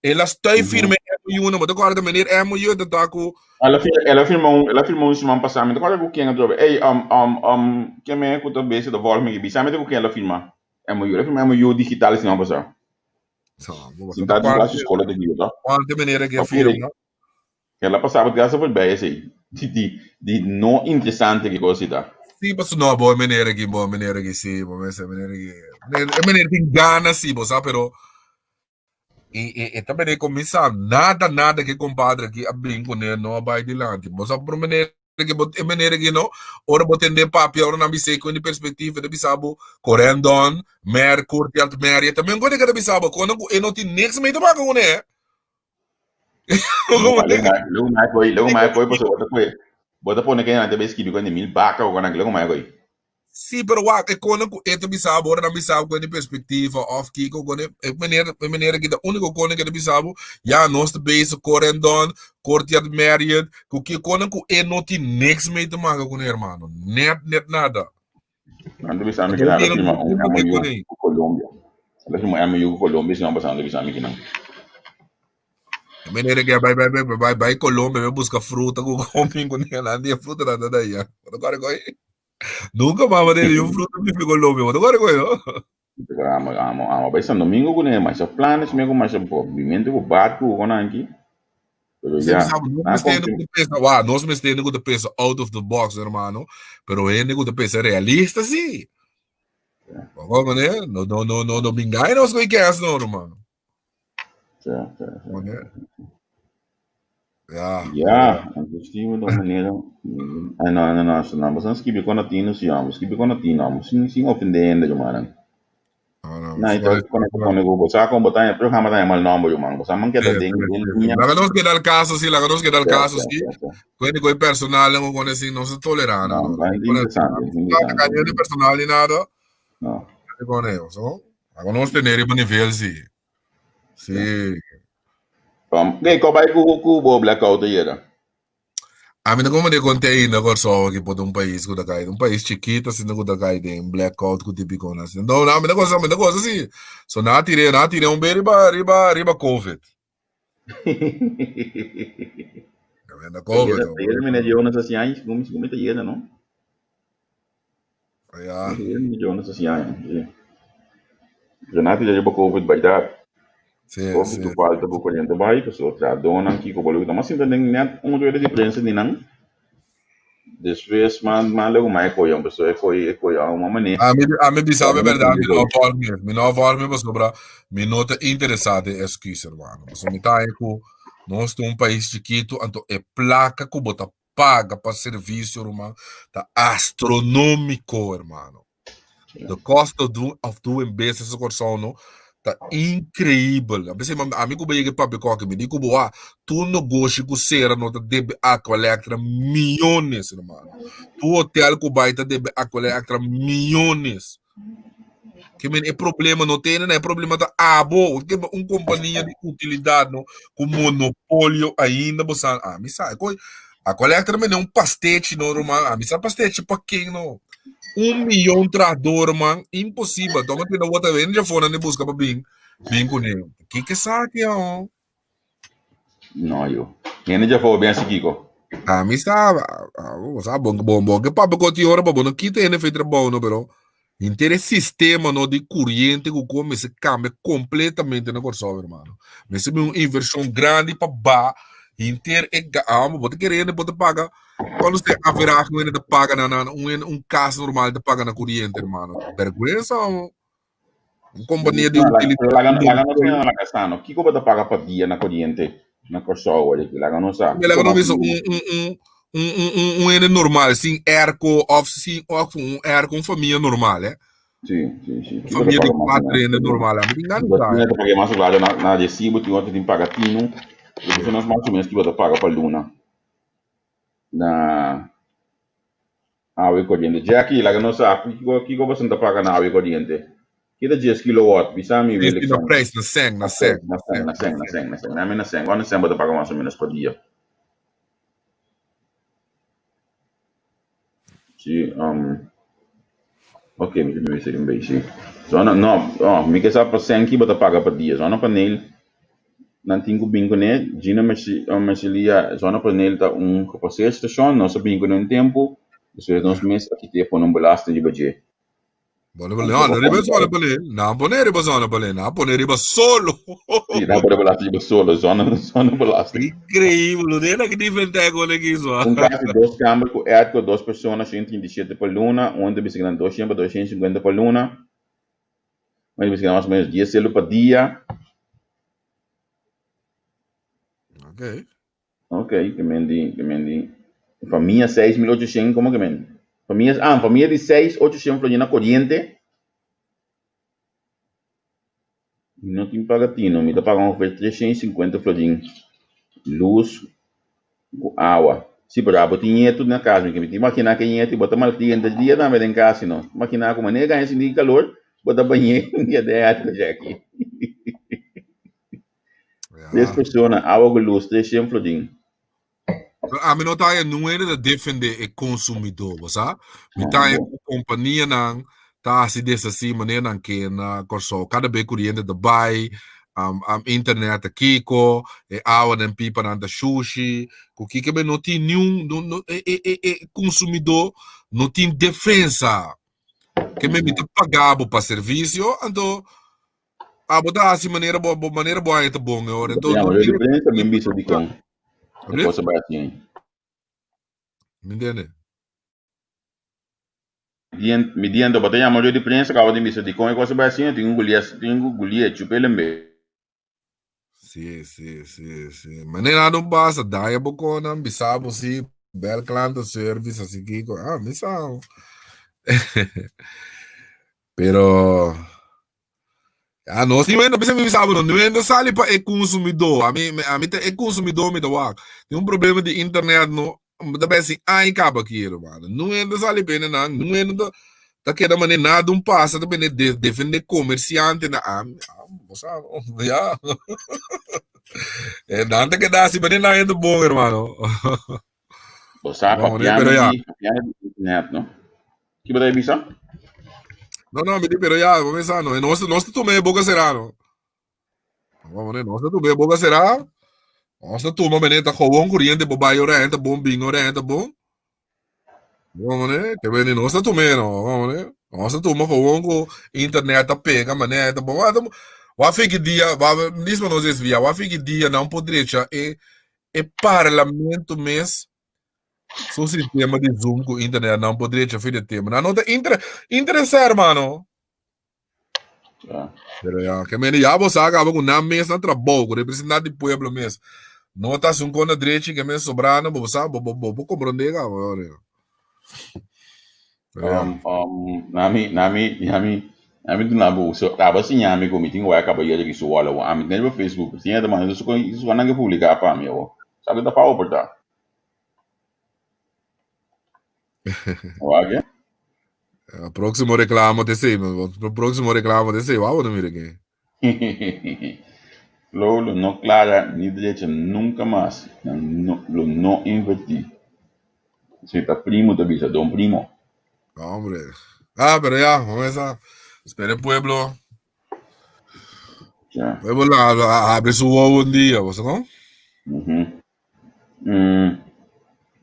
El a stoi firma e MOU, no bo ta kòrda meneer MOU ta ta ku El a firma, el a firma un, el a firma un siman pasá, mi ta kòrda ku ken atrobe. Ey, ken me ku ta besi ta vòlg mi ki bisa mi ta ku ken el a firma MOU. El a firma MOU digital siman pasá. Sinta den klas di skola ta yuda. Kuantu manera ke firma? El a pasaba gasa voorbij esei. Di, di, di no interesante ke kos ta. Sí, paso no, bo manera ki, bo manera ki, sí, bo mester manera ki. E manera tin gana, sí, bo sa, pero e, e, e ta manera kumisa nada, nada ke compadre ki a bin kuné no a bai dilanti. Bo sa por manera. ke bo e manera ke no ora bo tende papia ora nan bis'é ku di perspektiva ta bisa bo Corendon, Mer, Courtyard Marriott tambe un kos ke ta bisa bo kono ku e no tin niks mee te maka kuné. Luego mai koi, luego mai koi pasobra bo ta koe bo ta pone ke nan ta bai skibi ku mil baka ku nan luego mai koi. Sí, pero wak, e kono ku e ta bisa bo, ora nan bisa bo ku e perspektiva òf kiko, ku e manera, e manera ki ta úniko kono ku e ta bisa bo, ya nos ta bezig Corendon, Courtyard Marriott, ku ki kono ku e no tin niks mee te maka kuné hermano, nèt nèt nada. Nan ta bisa mi ku nan ta firma un MOU ku Colombia. Nan ta firma un MOU ku Colombia, si nan pasando bisa mi kinan. E manera ke bai bai bai bai bai Colombia bai buska fruta ku komi kuné nan di e fruta nan ta da ya. Bo ta kòrda koe? Nunca mama de un fruta bife Colombia, bo ta kòrda koe no? Amo amo amo bai San Domingo kuné, masha planes mi ku masha movimento ku barku ku nan aki. Pero Siempre ya, sabe, nos nan mester hende konfirma. ku ta pensa, wah, nos mester hende ku ta pensa out of the box, hermano. Pero hende ku ta pensa realista, sí. Bo mané, no, no, no, no, no bingai nos ku ikes no, hermano. Sí. Mané. Ja. Ja, anto Steven ta un manera. Ay, no, no, no, no, boso skibi con latino, sí, amo, skibi con latino, amo, sin, sin ofende hende, yo, man. No, no, Na, ito, con con con bo sa con bo ta programa ta mal nombre, yo, man. Bo sa man keda den den Sí. liña. Laga nos keda al caso, sí, laga nos keda al Sí, caso, sí, sí. sí, sí. Con con personal, no con así, no se tolera, No, no. no, No, interesante, no, interesante. personal ni nada. No. Con ellos, no? Laga nos tener riba nivel, sí. Sí. Hey, ko bai ku ku bo blackout a yega? A mi no como de conte ainda Kòrsou aki por ta un pais ku ta kai, un pais chikito asina ku ta kai den blackout ku tipiko asina. No, no, mi no gosa, mi no gosa si. So nan a tir'é, nan a tir'é un be riba riba riba covid. Na covid. Ta yega mi na Jonas asi aña, segun mi segun mi ta yega no. Ja. Mi ta yega mi na Jonas asi aña, si. Pero nan a tir'é riba covid baidat. Sí, Covid sí. ku falta ku koriente bai, pasobra trahadónan kiko bo loke ta mas sinta den nèt un rueda di prensa di nan. Despues mas mas luego mas e koyo, pasobra e koyo e koyo a un manera. Ami ami bisa bo Ami no berdad, entendé mi no koyo. volg mes. Mi no volg mes pasobra mi no ta interesá den excuus, hermano. Pasobra mi ta haña ku nos ta un pais chikitu, anto e plaka ku bo ta paga pa servisio, ruman, ta astronómiko, hermano. The cost of, do, of doing business in Kòrsou no ta increíbel. A veces ami ku yega papia koki mi di ku bo ah, tur negoshi ku sera no ta debe Aqualectra millones, hermano. Tur hotel ku bai ta debe Aqualectra millones. Ke men e problema no tene, e problema ta abo, ke un kompania di utilidad no ku monopolio ainda bo sa, ami sa, koi Aqualectra men un pastechi no ruman, ami sa pastechi pa ken no. Un miyon trahador man, imposibel. Toma tene wota wen ja fona ni busca pa bin, bin kuné. Kiko esaki aho? No yo. Hende ja fo ben si kiko. Ami sa, bo sa bon bon bon ke papia ku tin ora pa bo no kita hende fe trabou no, pero henter e sistema no di kuriente ku kon mester kambia kompletamente na Kòrsou hermano. Mester bin un invershon grandi pa ba henter e amo bo ta kere hende bo ta paga kuantu se averahe un hende ta paga na na un hende un kas normal ta paga na kuriente hermano. Bèrgwensa amo. Un kompania di utilidat Laga laga nos mira laga sa no. Kiko bo ta paga pa dia na koriente na Kòrsou awor aki? Laga nos sa. Laga nos bisa un un un un un un un hende normal sin airco of sin of un airco un famia normal eh. Sí, sí, sí. Un famia di kuater hende normal. Ami tin gana sa. Tin ta paga mas claro na na recibo, tin otro tin paga tinu. Bisa nos mas o menos kiko bo ta paga pa luna na Awa y coriente. Jackie, laga nos sa, kiko, kiko boso ta paga na awa y coriente? Ki ta 10 kilowatt? Bisa mi, Sí, sí, na Willikson. prijs, na cent, na Na cent, cent, na cent, na cent, na cent, na cent. Nami na cent. Cuánto cent bo ta paga mas o menos pa dia? Sí, ok, mi ta bisa un beetje. Zona, no, oh, mi ke sa pa cent ki bo ta paga pa dia. Zona paneel, Nan tin ku bin kuné. Gina Mercilia, Zonnepaneel ta un gepasseerd station. Nos a bin kuné un tempu, despues nos mes a kit'é pone un belasting riba dje. Bo no, no riba zonnepaneel. Nan pone riba zonnepaneel, nan pone riba solo. Sí, nan pone belasting riba solo, zonne, zonnebelasting. Increíbel, no tiene que diferente con aquí, so. Un kas di dos kamber ku airco, dos persona, 137 pa luna, un ta bisa ku nan 200 pa 250 pa luna. Mas mi mas o menos 10 celu pa dia. Ok. Ok, que mendi, que mendi. Famia 6800, komo ke men? Famia, ah, famia di 6, 800 florin na koriente. Mi no tin paga tino, mi ta paga ongeveer 350 florin lus ku awa. Si, pero abo tin ñetu na kas, mi ke mi tin makina ke ñetu i bo ta malkria henter dia tambe den kas, sino makina ku manera gaña sinti kalor, bo ta bañ'é un dia den airco aki. Tres persona, awa ku lus, 300 florin. Pero ami no ta haya nunca hende ta defende e consumidor, bo sa? Mi ta haya ku companianan ta hasi desasí manera nan ke na Kòrsou. Kada be kuriente ta bai, internet ta kiko, e awa den pipanan ta shushi, ku kiko be no tin niun, no, no, e, e, e, e consumidor no tin defensa. Ke men mi ta paga bo pa servisio, anto abo ta hasi manera bo, bo manera bo haña ta bon e ora. Anto Ya, no pero tin diferencia mi bisa di con. E Ablief? cosa bai así. Mi entiende? Dien, mi diento, bo ta yama yo di prensa caba di bisa di con e cosa bai así, tin un gulie, tin un gulie chupele mbe. Sí, sí, sí, sí. Manera no pasa, daña bo konan, bisa bo sí, bel klanten service, así kiko. Ah, mi sa. Pero Ah, nos ni wenda, bisa mi bisa no, ni wenda sali pa e consumidor. A mi, a mi te e consumidor mi ta wak. Tin un problema di internet no, ta besi ai kaba ki hermano. No wenda sali pene nan, no wenda ta, ta keda mane nada un pasa ta bene de, defende comerciante na a, ah, bo sa, ya. Eh, nan ta keda asi mane nan ta bon hermano. Bo sa Vamos, papiando pero ya. di, papiando di internet no. Ki bo ta bisa? No, no, mi di, pero ya, vamos pensar, no. Nos, nos ta tuma e boca cerrá, no. Vamos, nos ta tuma e boca cerrá. Nos ta tuma, meneer, ta gewoon corriente, bo bai ora, ta bon, bin ora, ta bon. Vamos, né? Que bem, nos ta tuma, no. Vamos, né? Nos ta tuma gewoon ku internet ta pega, meneer, ta bon. Wa fiki dia, wa, mismo nos desvia, wa fiki dia, não por drecha e, e parlamento mes Su sistema di Zoom ku internet nan por drecha fin de tema. Nan no ta inter interesá, hermano. Ja. Pero ya, ke mene ya bo sa kaba ku nan mes na trabou, ku representante di pueblo mes. No ta sun kon na drechi ke mes sobrano, bo sa, bo bo bo bo komprondé kaba, ore. Pero ya. Nami, nami, nami, nami duna bo so kaba siña mi ku mi tin ku bai kabayero ki su wòl awo. Ami tin riba Facebook, siña ta manda su su nan ke publiká pa mi awo. Sa ku ta pao por ta. Wak eh? Eh, Próximo reclamo te sei, próximo reclamo te sei, wou no mira ke. Flow lo no clara ni drecha nunca mas. Nan no, lo no inverti. Si ta primo ta bisa, don primo. No, hombre. Ah, pero ya, vamos a espera el pueblo. Ja. Pueblo la, abre su huevo un día, ¿vos no? Mhm. Mm.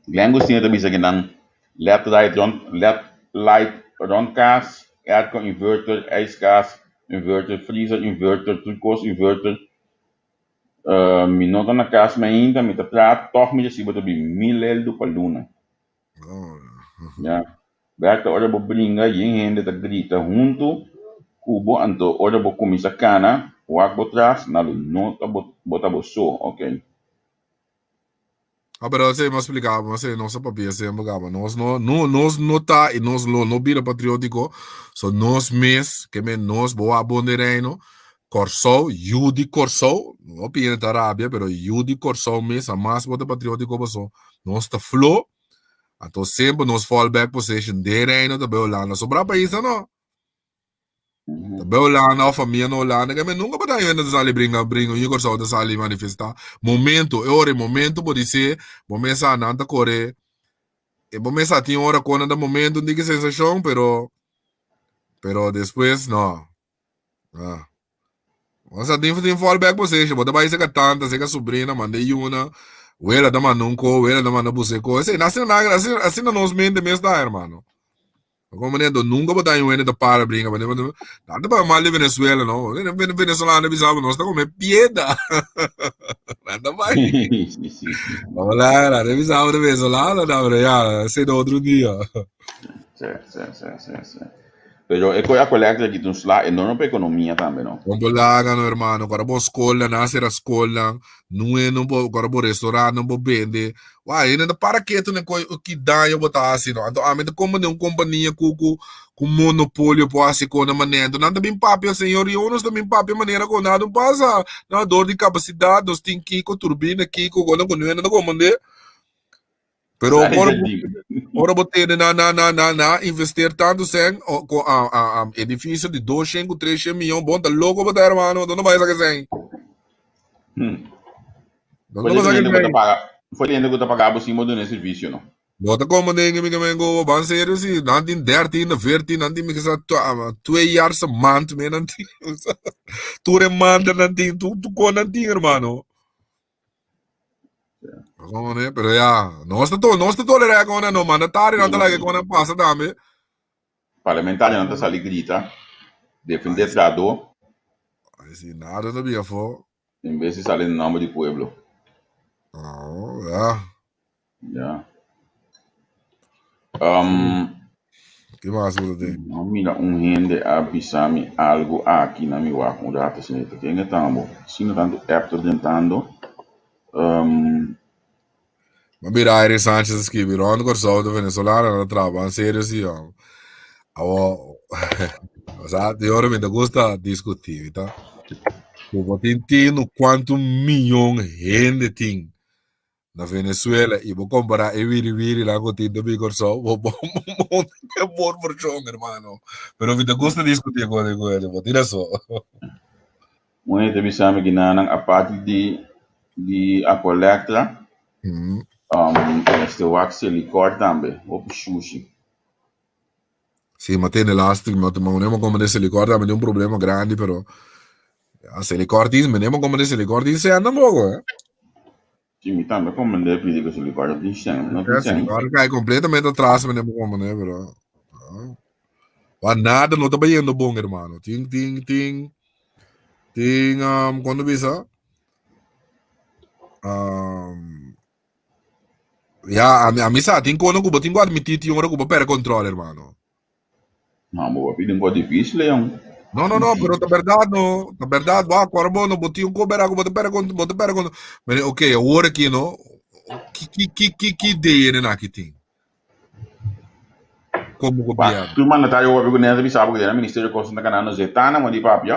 Glenn Gustina ta bisa kinan led light rond led light rond kas, airco inverter, ijskas inverter, freezer inverter, tur kos inverter. Uh, mi no ta na kas mainta, mi ta traha, tòg mi resibo ta bin 1000 eldu pa luna. Ya. Berta, ora bo bringa, yen hende ta grita huntu ku bo, anto ora bo kuminsá kana, wak bo tras, na lo no ta bo, bo ta bo so. Oké. Ah, pero así me explicaba, así no se papia siempre caba. Nos no, no, nos no ta y nos lo no bira patriótico. So nos mes, que me nos boa bon de reino. Corsou, yu di Corsou, no pide ta rabia, pero yu di Corsou mes, a mas bote patriótico paso. Nos ta flo, anto siempre nos fall back position de reino ta be Holanda. Sobra país no. Ta be Holanda of famia na Holanda, que me nunca bota gente ta sali bringa bringa, yu Corsou ta sali manifesta. Momento, e ora e momento bo dice, bo mesa nan ta kore, e bo mesa tin ora kona da momento un diki sensacion, pero pero despues no. Ah. Osa tin tin fallback position, bo ta bai seka tanta, seka sobrina, manda yuna, wela ta manda un ko, wela ta manda buse ko. Ese, asina na, asina, asina nos mente mes ta, hermano. Como manera, nunca bo ta un ta para brinca, manera, tanto pa mal de Venezuela, no. Venezolano bisaba, nos ta come piedra. Nada bai. Sí, sí, sí. Vamos lá, la revisaba de venezolano, no, pero ya, ese otro día. Sí, sí, sí, sí, sí. Pero e koe Aqualectra aki ta un sla enorme pa ekonomia tambe, no? Bon bo laga no hermano, kora bo skolnan, nan a sera skolnan, nue no bo, kora bo restaurantnan bo bende. Wak, hende ta para ketu na e koe ki daño bo ta hasi no. Anto ami ta kompa den un kompania ku ku ku monopolio por hasi kon na manera. Anto nan ta bin papia, señor Jonas ta bin papia manera ku nada no pasa. No, dor di kapasidat nos tin kiko, turbina kiko, ku nan ku nue nan ta komprende. Pero ora bo, ora bo tene na na na na na investeer tanto sen o, ko a, a, a edificio di 200 ku 300 miljoen, bon ta loco bo ta hermano, donde bai saka sen? Donde bai saka sen? Foi cliente ku ta paga bo sin bo duna e servicio no. No ta como den mi que go ban serio si nan tin 13 14 nan tin mi que sa 2 jaar sa maand me nan tin tur e maand nan tin tu tu kon nan tin hermano. Como ne? Pero ya, nos ta to, nos ta tolerá con no mandatario no ta laga con pasa tambe. Parlamentario no ta sali grita, defender trahador. Ay, si nada no bia fo. En vez de sali en nombre di pueblo. Oh, ya. Ya. Ki mas bo ta tin? No mira un hende a bisa mi algo aki na mi wak un rato asina ta ken e tambo asina tanto app ta drentando. Ma mira Aire Sanchez a skibi rond Kòrsou ta venezolano nan ta traha ban serio si hòm. Awor sa di ora mi ta gusta diskutí mi ta ku bo tin tinu kuantu miyon hende tin na Venezuela y bo compara e wiri wiri nan cu tin ta bin Corsou, bo bo bo ta por porcion hermano. Pero mi ta gusta discuti cu cu ellos, bo tin razon. Un hende ta bisa mi ginanan aparte di di Aqualectra, mester wak Selikor tambe, hopi shushi. Si, ma tene lastig, ma ma manera como de Selikor tambe tin un problema grandi, pero ya, Selikor tin, manera como de Selikor tin sèn tampoco, eh. Si, mi tambe comprende pidi ku Selikor no tin sèn, no tin Ya, sèn. Selikor kai completamente atras manera como de, pero ah, wa nada no ta bayendo bon, hermano. Tin, tin, tin, tin, um, cuando bisa? Um, Ya, ami, ami sa, tin kono ku bo tin ku admití tin ora ku bo perde control, hermano. No, bo papi tin kos difícil, jong. No, no, no, pero ta berdad no. Ta berdad, bo acuerdo bo no, bo tin un ko bera ku bo ta perde control, bo ta perde control. Mire, ok, awor aki no, ki ki ki ki ki idea nan aki tin? Como gobierno. Tur mandatario hopi ku nèt a bisa bo ku den e ministerio kos nan ta ganando zetana mo di papia.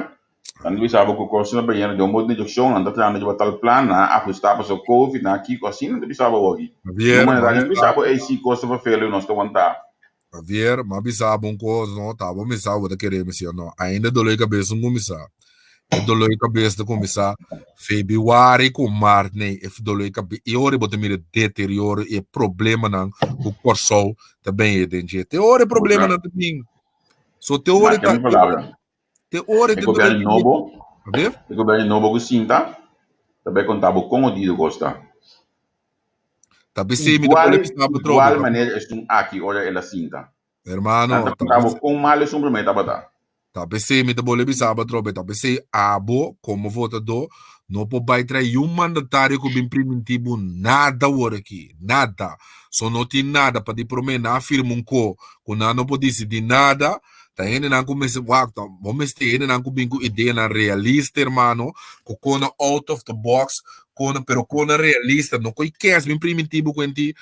Nan ta bisa bo ku kos nan ta bayendo den un bon direkshon, nan ta trahando riba tal plan, nan a ahusta pasobra covid, nan a kiko, asina nan ta bisa bo awoki. Javier, Tur m'a mandatario no ta bisa bisa bo ey si kos ta vervelu i nos ta wantá. Javier, m'a bisa bo un kos no, ta bo misa bo ta kere mi si o no. Ainda dolor di kabes no kuminsá. E dolor di kabes ta kuminsá febrüari ku mart nei e dolor di kabes i ora bo ta mira deterioro i e problemanan ku Kòrsou ta bini den dje. Te ora e problemanan ta bin. So te ora Marka ta mi palabra. te ora E te dolor gobièrnu di nobo, Javier? e gobièrnu nobo ku sinta ta bai konta bo kon odido kos ta. Ta p'esei mi ta Igual, pone bisa bo trobe. igual manera esun aki ora el a sinta. Hermano, Nan ta ta konta bo p'esei. kon mal esun promé tabata. Ta p'esei mi ta bole bisa bo atrobe, ta p'esei abo komo votadó no por bai trae yun mandatario ku bin primintí bo nada awor aki, nada. So no tin nada, pa di promé nan a firma un ko ku nan no por disidí nada, ta hendenan ku mester wak, ta bo mester hendenan ku bin ku ideanan realista hermano, ku kona out of the box, kona pero kona realista, no ko'i kès bin primintí bo ku enti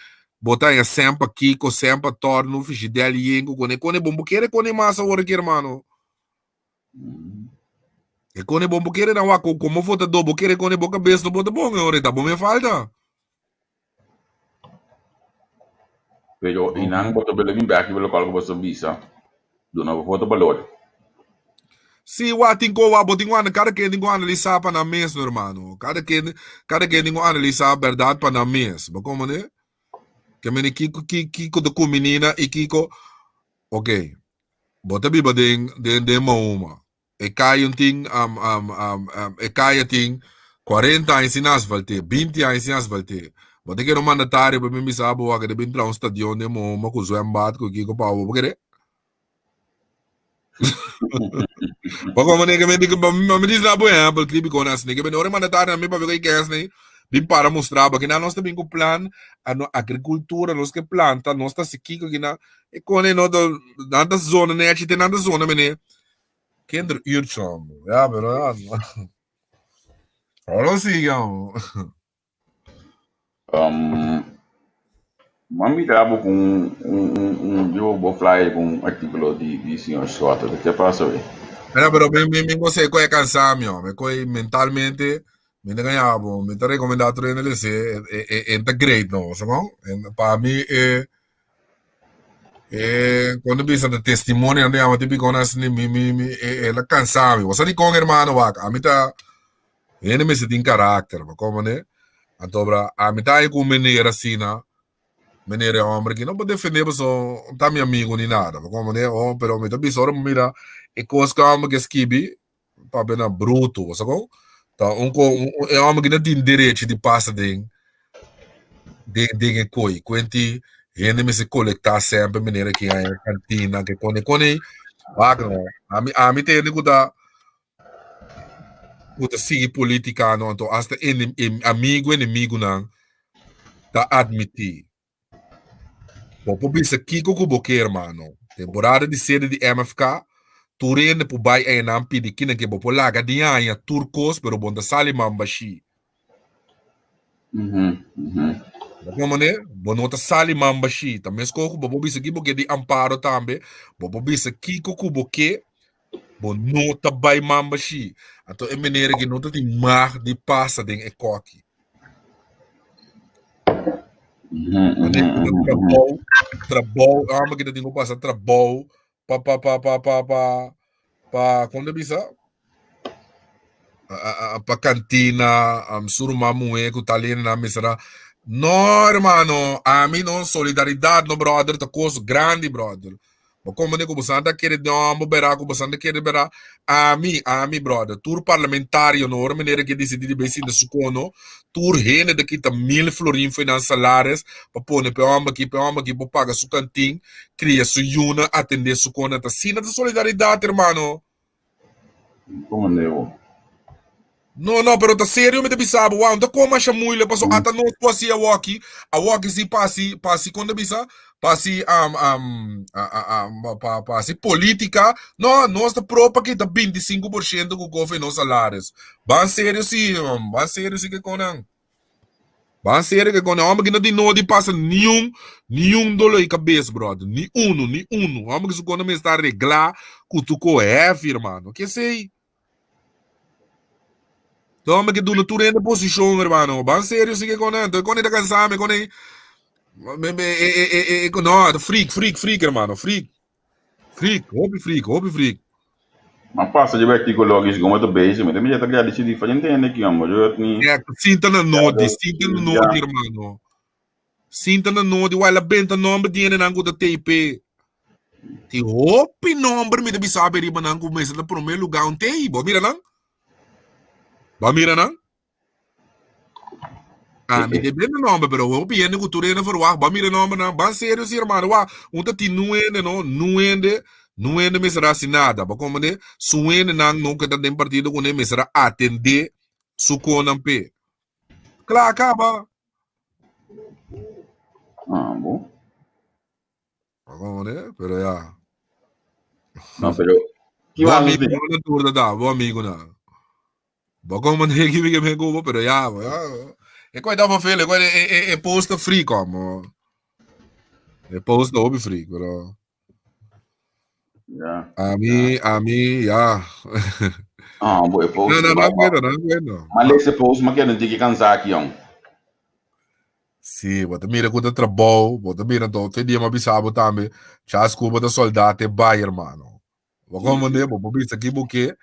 Bo ta haña sèn pa kiko, sèn pa tòrnu, fishidèl yen ku kone. Kone bon bo kere kone mas awor aki, hermano. E kone bon bo kere nan wak, komo votadó bo kere kone bo kabes no bo ta bon e ora, ta bo me falta. Pero i nan bo ta bele bin bèk riba lokual ku bo sa bisa, duna bo voto balor. Sí, wak tin ko wak, bo tin ku ana, kada ken tin ku analisá pa nan mes, no hermano. Kada ken, kada ken tin ku analisá bèrdat pa nan mes. Bo komprendé? Ke mene kiko, ki, kiko ta kuminina i kiko, ok, bo ta biba den, den, den Mahuma. E kaya tin, um, um, um, um, e kaya tin 40 aña sin asfalté, 20 aña sin asfalté. Bo ta kere un mandatario pa bin bisa bo wak, e ta bin traha un stadion den Mahuma ku zwembad, ku kiko pa bo, bo kere? Pa como ne que me diga, ma me diz lá por exemplo, clipe com nas ne que me ora mandatario na mi pa ver que é ne. Bin para mustra bo kinan nos ta bin ku plan, ano agrikultura nos ke planta, nos ta hasi kiko kinan. E kone no ta, nan ta zona nechi te nan ta zona mene kinderuurtje hombre. Ja, pero ja. Ahora sí, hombre. M'a mira bo ku un un un un yo bo flyer ku un artíkulo di di señor Schotte. Ke pasa we? Pero, pero mi, mi, mi no sé koe cansa mi, hombre. Koe mentalmente, mi ta gaña bo, mi ta recomenda otro hende lese, e, e, e ta great, no, sa kon? En, pa mi, e, e, cuando bisa de testimonio, ando llama típico, mi, mi, mi, e, e la cansa mi. Bo sa di kon, hermano, wak, a mi ta, Hende mester tin karakter, bo komprende? Anto bra, ami ta hay ku un meneer asina, meneer e homber aki no por defende paso no ta mi amigo ni nada, bo komprende? Oh, pero mi ta bisa ora mi mira e kos ku e homber ke skibi, papia na bruto, bo sa kon? Ta un ko e homber aki no tin derecho di pasa den den den e koi, kuenti hende mester kolekta semper meneer aki a e kantina ke kone kone, wak no, ami ami ta hende ku ta ku ta sigui polítika no anto hasta enem amigu enemigunan ta admití. Bo por bisa kiko ku bo ke hermano. Temporada di sede di MFK tur hende por bai einan pidi kinan ke bo por laga di haña tur kos pero bo no ta sali man bashí. Bo komprende? Bo no ta sali man bashí. Ta meskos ku bo por bisa ki bo ke di Amparo tambe bo por bisa kiko ku bo ke Bo no ta bai mamba shi. Anto e meneer aki no ta tin mag di pasa den e koki. Wanneer ku ta trabou, trabou, e hòmber aki ta tin ku pasa trabou pa pa pa pa pa pa pa kon ta bisa? Pa kantina, su ruman muhé ku ta lena nan mester a No hermano, ami no solidaridat no brother ta kos grandi brother. Bo komprende ku bo san ta kere den hòmber bera ku bo san ta kere bera. Ami, ami brother, tur parlamentario no ora manera ke disidí di bai sinta su kono, tur hende ta kita mil florin for nan salaris pa pone pa e hòmber aki, pa e hòmber aki por paga su kantin, kria su yunan, atendé su kono. Ta asina ta solidaridat hermano. Como nebo? No, no, pero ta serio mi ta bisa bo, wou, no ta kon masha moeilijk, paso ata nos por hasi awoki, awoki si pa hasi, pa hasi, kon ta bisa? Pa hasi, um, um, um, pa, pa hasi politica, no, nos ta pro pa kita 25% ku kofe nos salaris. Ban serio si, um, ban serio si ke konan. Ban serio ke konan, homber ki no tin nodi pasa niun, niun dolor di kabes, brother, ni uno, ni uno. Homber ki su kona mester arregla ku tu ko heavy, hermano. Kesey? De homber ke duna tur hende posishon, hermano. Ban serio si ke konan. Entonces konan ta kansa mi, konan me me e e e e no, ta freak, freak, freak, hermano, freak. Freak, hopi freak, hopi freak. Ma pasa riba artíkulo aki, si komo ta bezig, mi ta mira ta gradisí diferente hende aki, homber. Yo ni Ja, sinta na nodi, sinta na nodi, hermano. Sinta na nodi, wai la benta nomber di hendenan ku ta TP. Tin hopi nomber mi ta bisa be riba nan ku mester ta prome lugar un tei. Bo mira nan? Bo mira nan? Ah, mi debe na nomber, pero hopi hende ku tur hende verwacht. Bo mira nomber nan? Ban serio si hermano. Wa, un ta tin nu hende no, nu hende, nu hende mester hasi nada. Bo komprende? Su hende nan no ke ta den partido kuné mester a atende su konan pe. Kla kaba. Ah, bo. Como ne? Pero ya. No, pero ki Bo amigo no tur da, bo amigo na. Bo como ne ki mi me cubo, pero ya, ya. E koi da vervelen, e koi e e e post free como. E post hopi free, pero Ja. A mi, a mi, ja. Ah, bo e post. No, no, no, no, no, no, no. Ma lese post, ma keda un tiki cansá aki, jong. Sí, bo ta mira ku ta trabou, bo ta mira anto te dia m'a bisa bo tambe, chas ku bo ta soldá te bai, hermano. Bo komprendé? Bo por bisa ki bo ke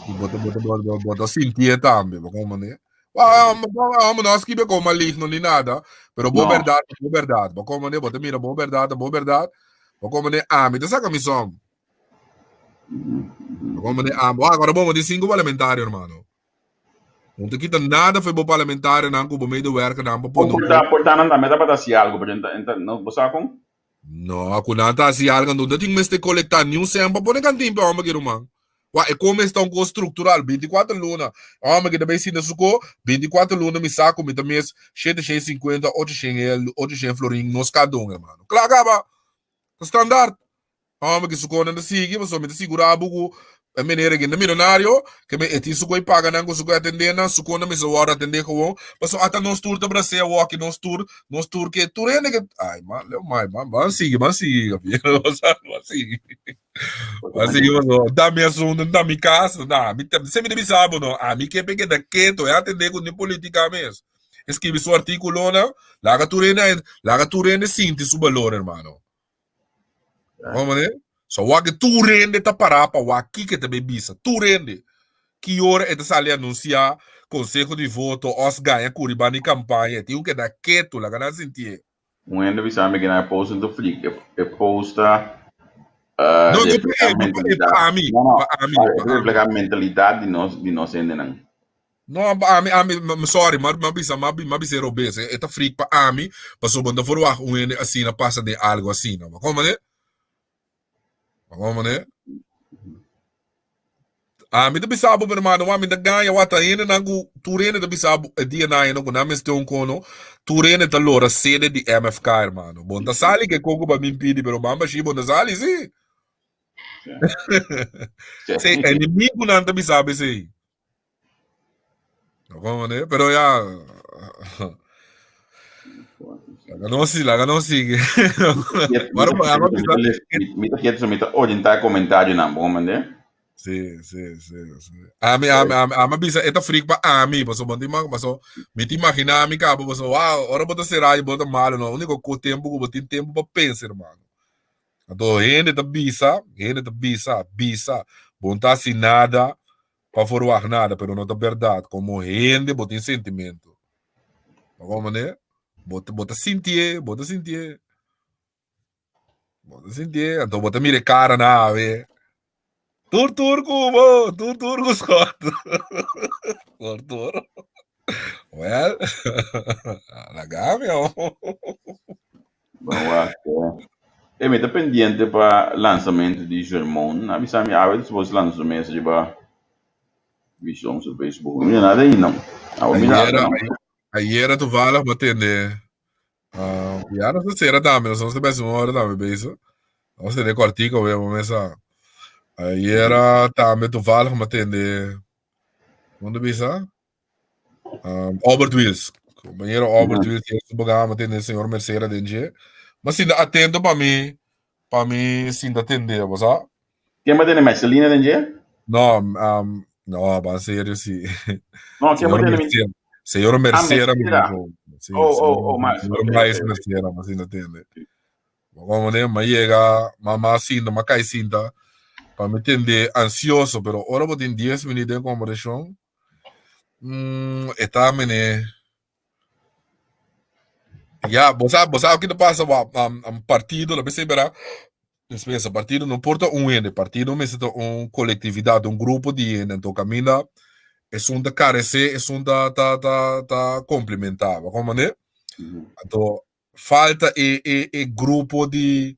i bo ta bo ta bo bo ta sintié tambe, bo komprendé? Bo no a skibi kon maligno ni nada, pero bo No. bèrdat ta bo bèrdat, bo komprendé? Bo ta mira bo bèrdat ta bo bèrdat, bo komprendé? Ami ta saka mi sòm. Bo komprendé? Ami, wak, ora bo bo tin sinku parlamentario, hermano. No ta kita nada for bo parlamentarionan ku bo medewerkernan pa pone un Por ta, por ta nan tambe tabata hasi algo, pero enta, enta, no, bo sa kon? No, ku nan ta hasi algo, no ta tin mester kolektá niun sèn pa pone kantin pa e hòmber ki ruman. Wa e kome esta un kos struktural, 24 luna. Hòmber ki ta bai sinta su ko, 24 luna mi sa ku mi ta mes 750, 800 800 florin nos kada un, hermano. Kla kaba. Ta standaard. Hòmber ki su konan ta sigui, pasobra mi ta sigurá bo ku e meneer aki ta milionario, ke me e tin su koi paga nan ku su koi atendé nan, su konan mester wòrdu atendé gewoon, pasobra ata nos tur ta brasea awor aki, nos tur, nos tur ke, tur hende ke, ai man, leu mai man, ban sigui, ban sigui, ban sigui, ban sigui pasobra ta mi asuntu, ta mi kas, na mi ta, semper mi ta bisa bo no, ami ke pa e keda keto, e atendé ku ni politika mes, e skibi su artikulonan, laga tur hende, laga tur hende sinti su balor, hermano. Bon manera? So wak tur hende ta pará pa wak kiko e ta bay bisa. Tur hende. Ki ora e ta sali anunsiá konseho di voto òs gaña kuri banda di kampaña. E tin ku keda ketu, laga nan sintié. Un hende bisa mi kina e post no ta flik. E post ta No, no pa e, no pa e, pa ami. No, no, Pa ami, e pa ta ami. reflehá mentalidat di nos, di nos hendenan. No, ami, ami, sorry, ma, ma bisa, ma, ma bisa e robes. E, e ta freak pa ami, pasobra bo no ta verwacht un hende asina pasa den algo asina. Ma kon manera? Ma kon manera? Ami ta bisa bo, mi hermano, ami ta gaña wak ta hendenan ku tur hende ta bisa bo e dia nan ku nan mester un kono, tur hende ta lora sede di MFK, hermano. Bo no ta sali ke kon ku bo a bin pidi, pero mamba shi bo no ta sali, si. Sí, enemigunan ta bisa bo esei. No como ne, pero ya. Laga nos, laga nos sigue. Bueno, pues, vamos a pisar. Mi ta kieto, mi ta orientá comentario nan, bon mande. Sí, sí, sí, sí. Ami, ami, ami, ami bisa, eta freak pa ami, paso bon ti paso, mi ti imagina ami cabo, paso, wow, ora bo ta será y bo ta malo, no, único ko tempo ku bo tin tempo pa pensa, hermano. Anto hende ta bisa, hende ta bisa, bisa, bo no ta hasi nada pa verwagt nada, pero no ta berdad. Como hende bo tin sentimento. Bo comprende? Bo ta, bo ta sintié, bo ta sintié. Bo ta sintié, anto bo ta mira e cara na awe. Tur tur ku bo, tur tur ku Scott. Tur tur. Well, laga mi oh. Bon wak. E mi ta pendiente pa lansamento di Germon. A bisa mi awe ta supos lansa su mes riba Vision su Facebook. No mira nada ainda. Awe mira Ayera, algo. ayera toevallig me tende. Ah, ya no se cera tambe, nos ta best una hora tambe bezig. Nos tende cortico we mesa. Ayera tambe toevallig me tende. ¿Dónde bisa? Um, Albert Wills. Compañero Albert Wills, tiene su programa, tiene el señor Mercera den dje. Ma sinta atento pa mi, pa mi sinta atende, bo sa? Ken ba tene Marcelina den dje? No, um, no, ba serio si. No, ken ba Señor tene mi? Mercera, señor Ah, Mercera, mi Mercera. dijo. Sí, Oh, oh, señor, oh, Max. señor Ok, Maes ok, ok. Mercera, ma sinta atende. Como ne, ma llega, ma ma sinta, ma cai sinta, pa mi tende ansioso, pero ora bo tin 10 minutos de conversación, e ta mene, ya, bo sa ki ta pasa, wa, um, partido, la bese bera, despensa, partido no por ta un hende, partido mester ta un colectividad, un grupo di hende, anto caminda, esun ta carece, esun ta, ta, ta, ta complementa, bo comprende? Anto, falta e, e, e grupo di,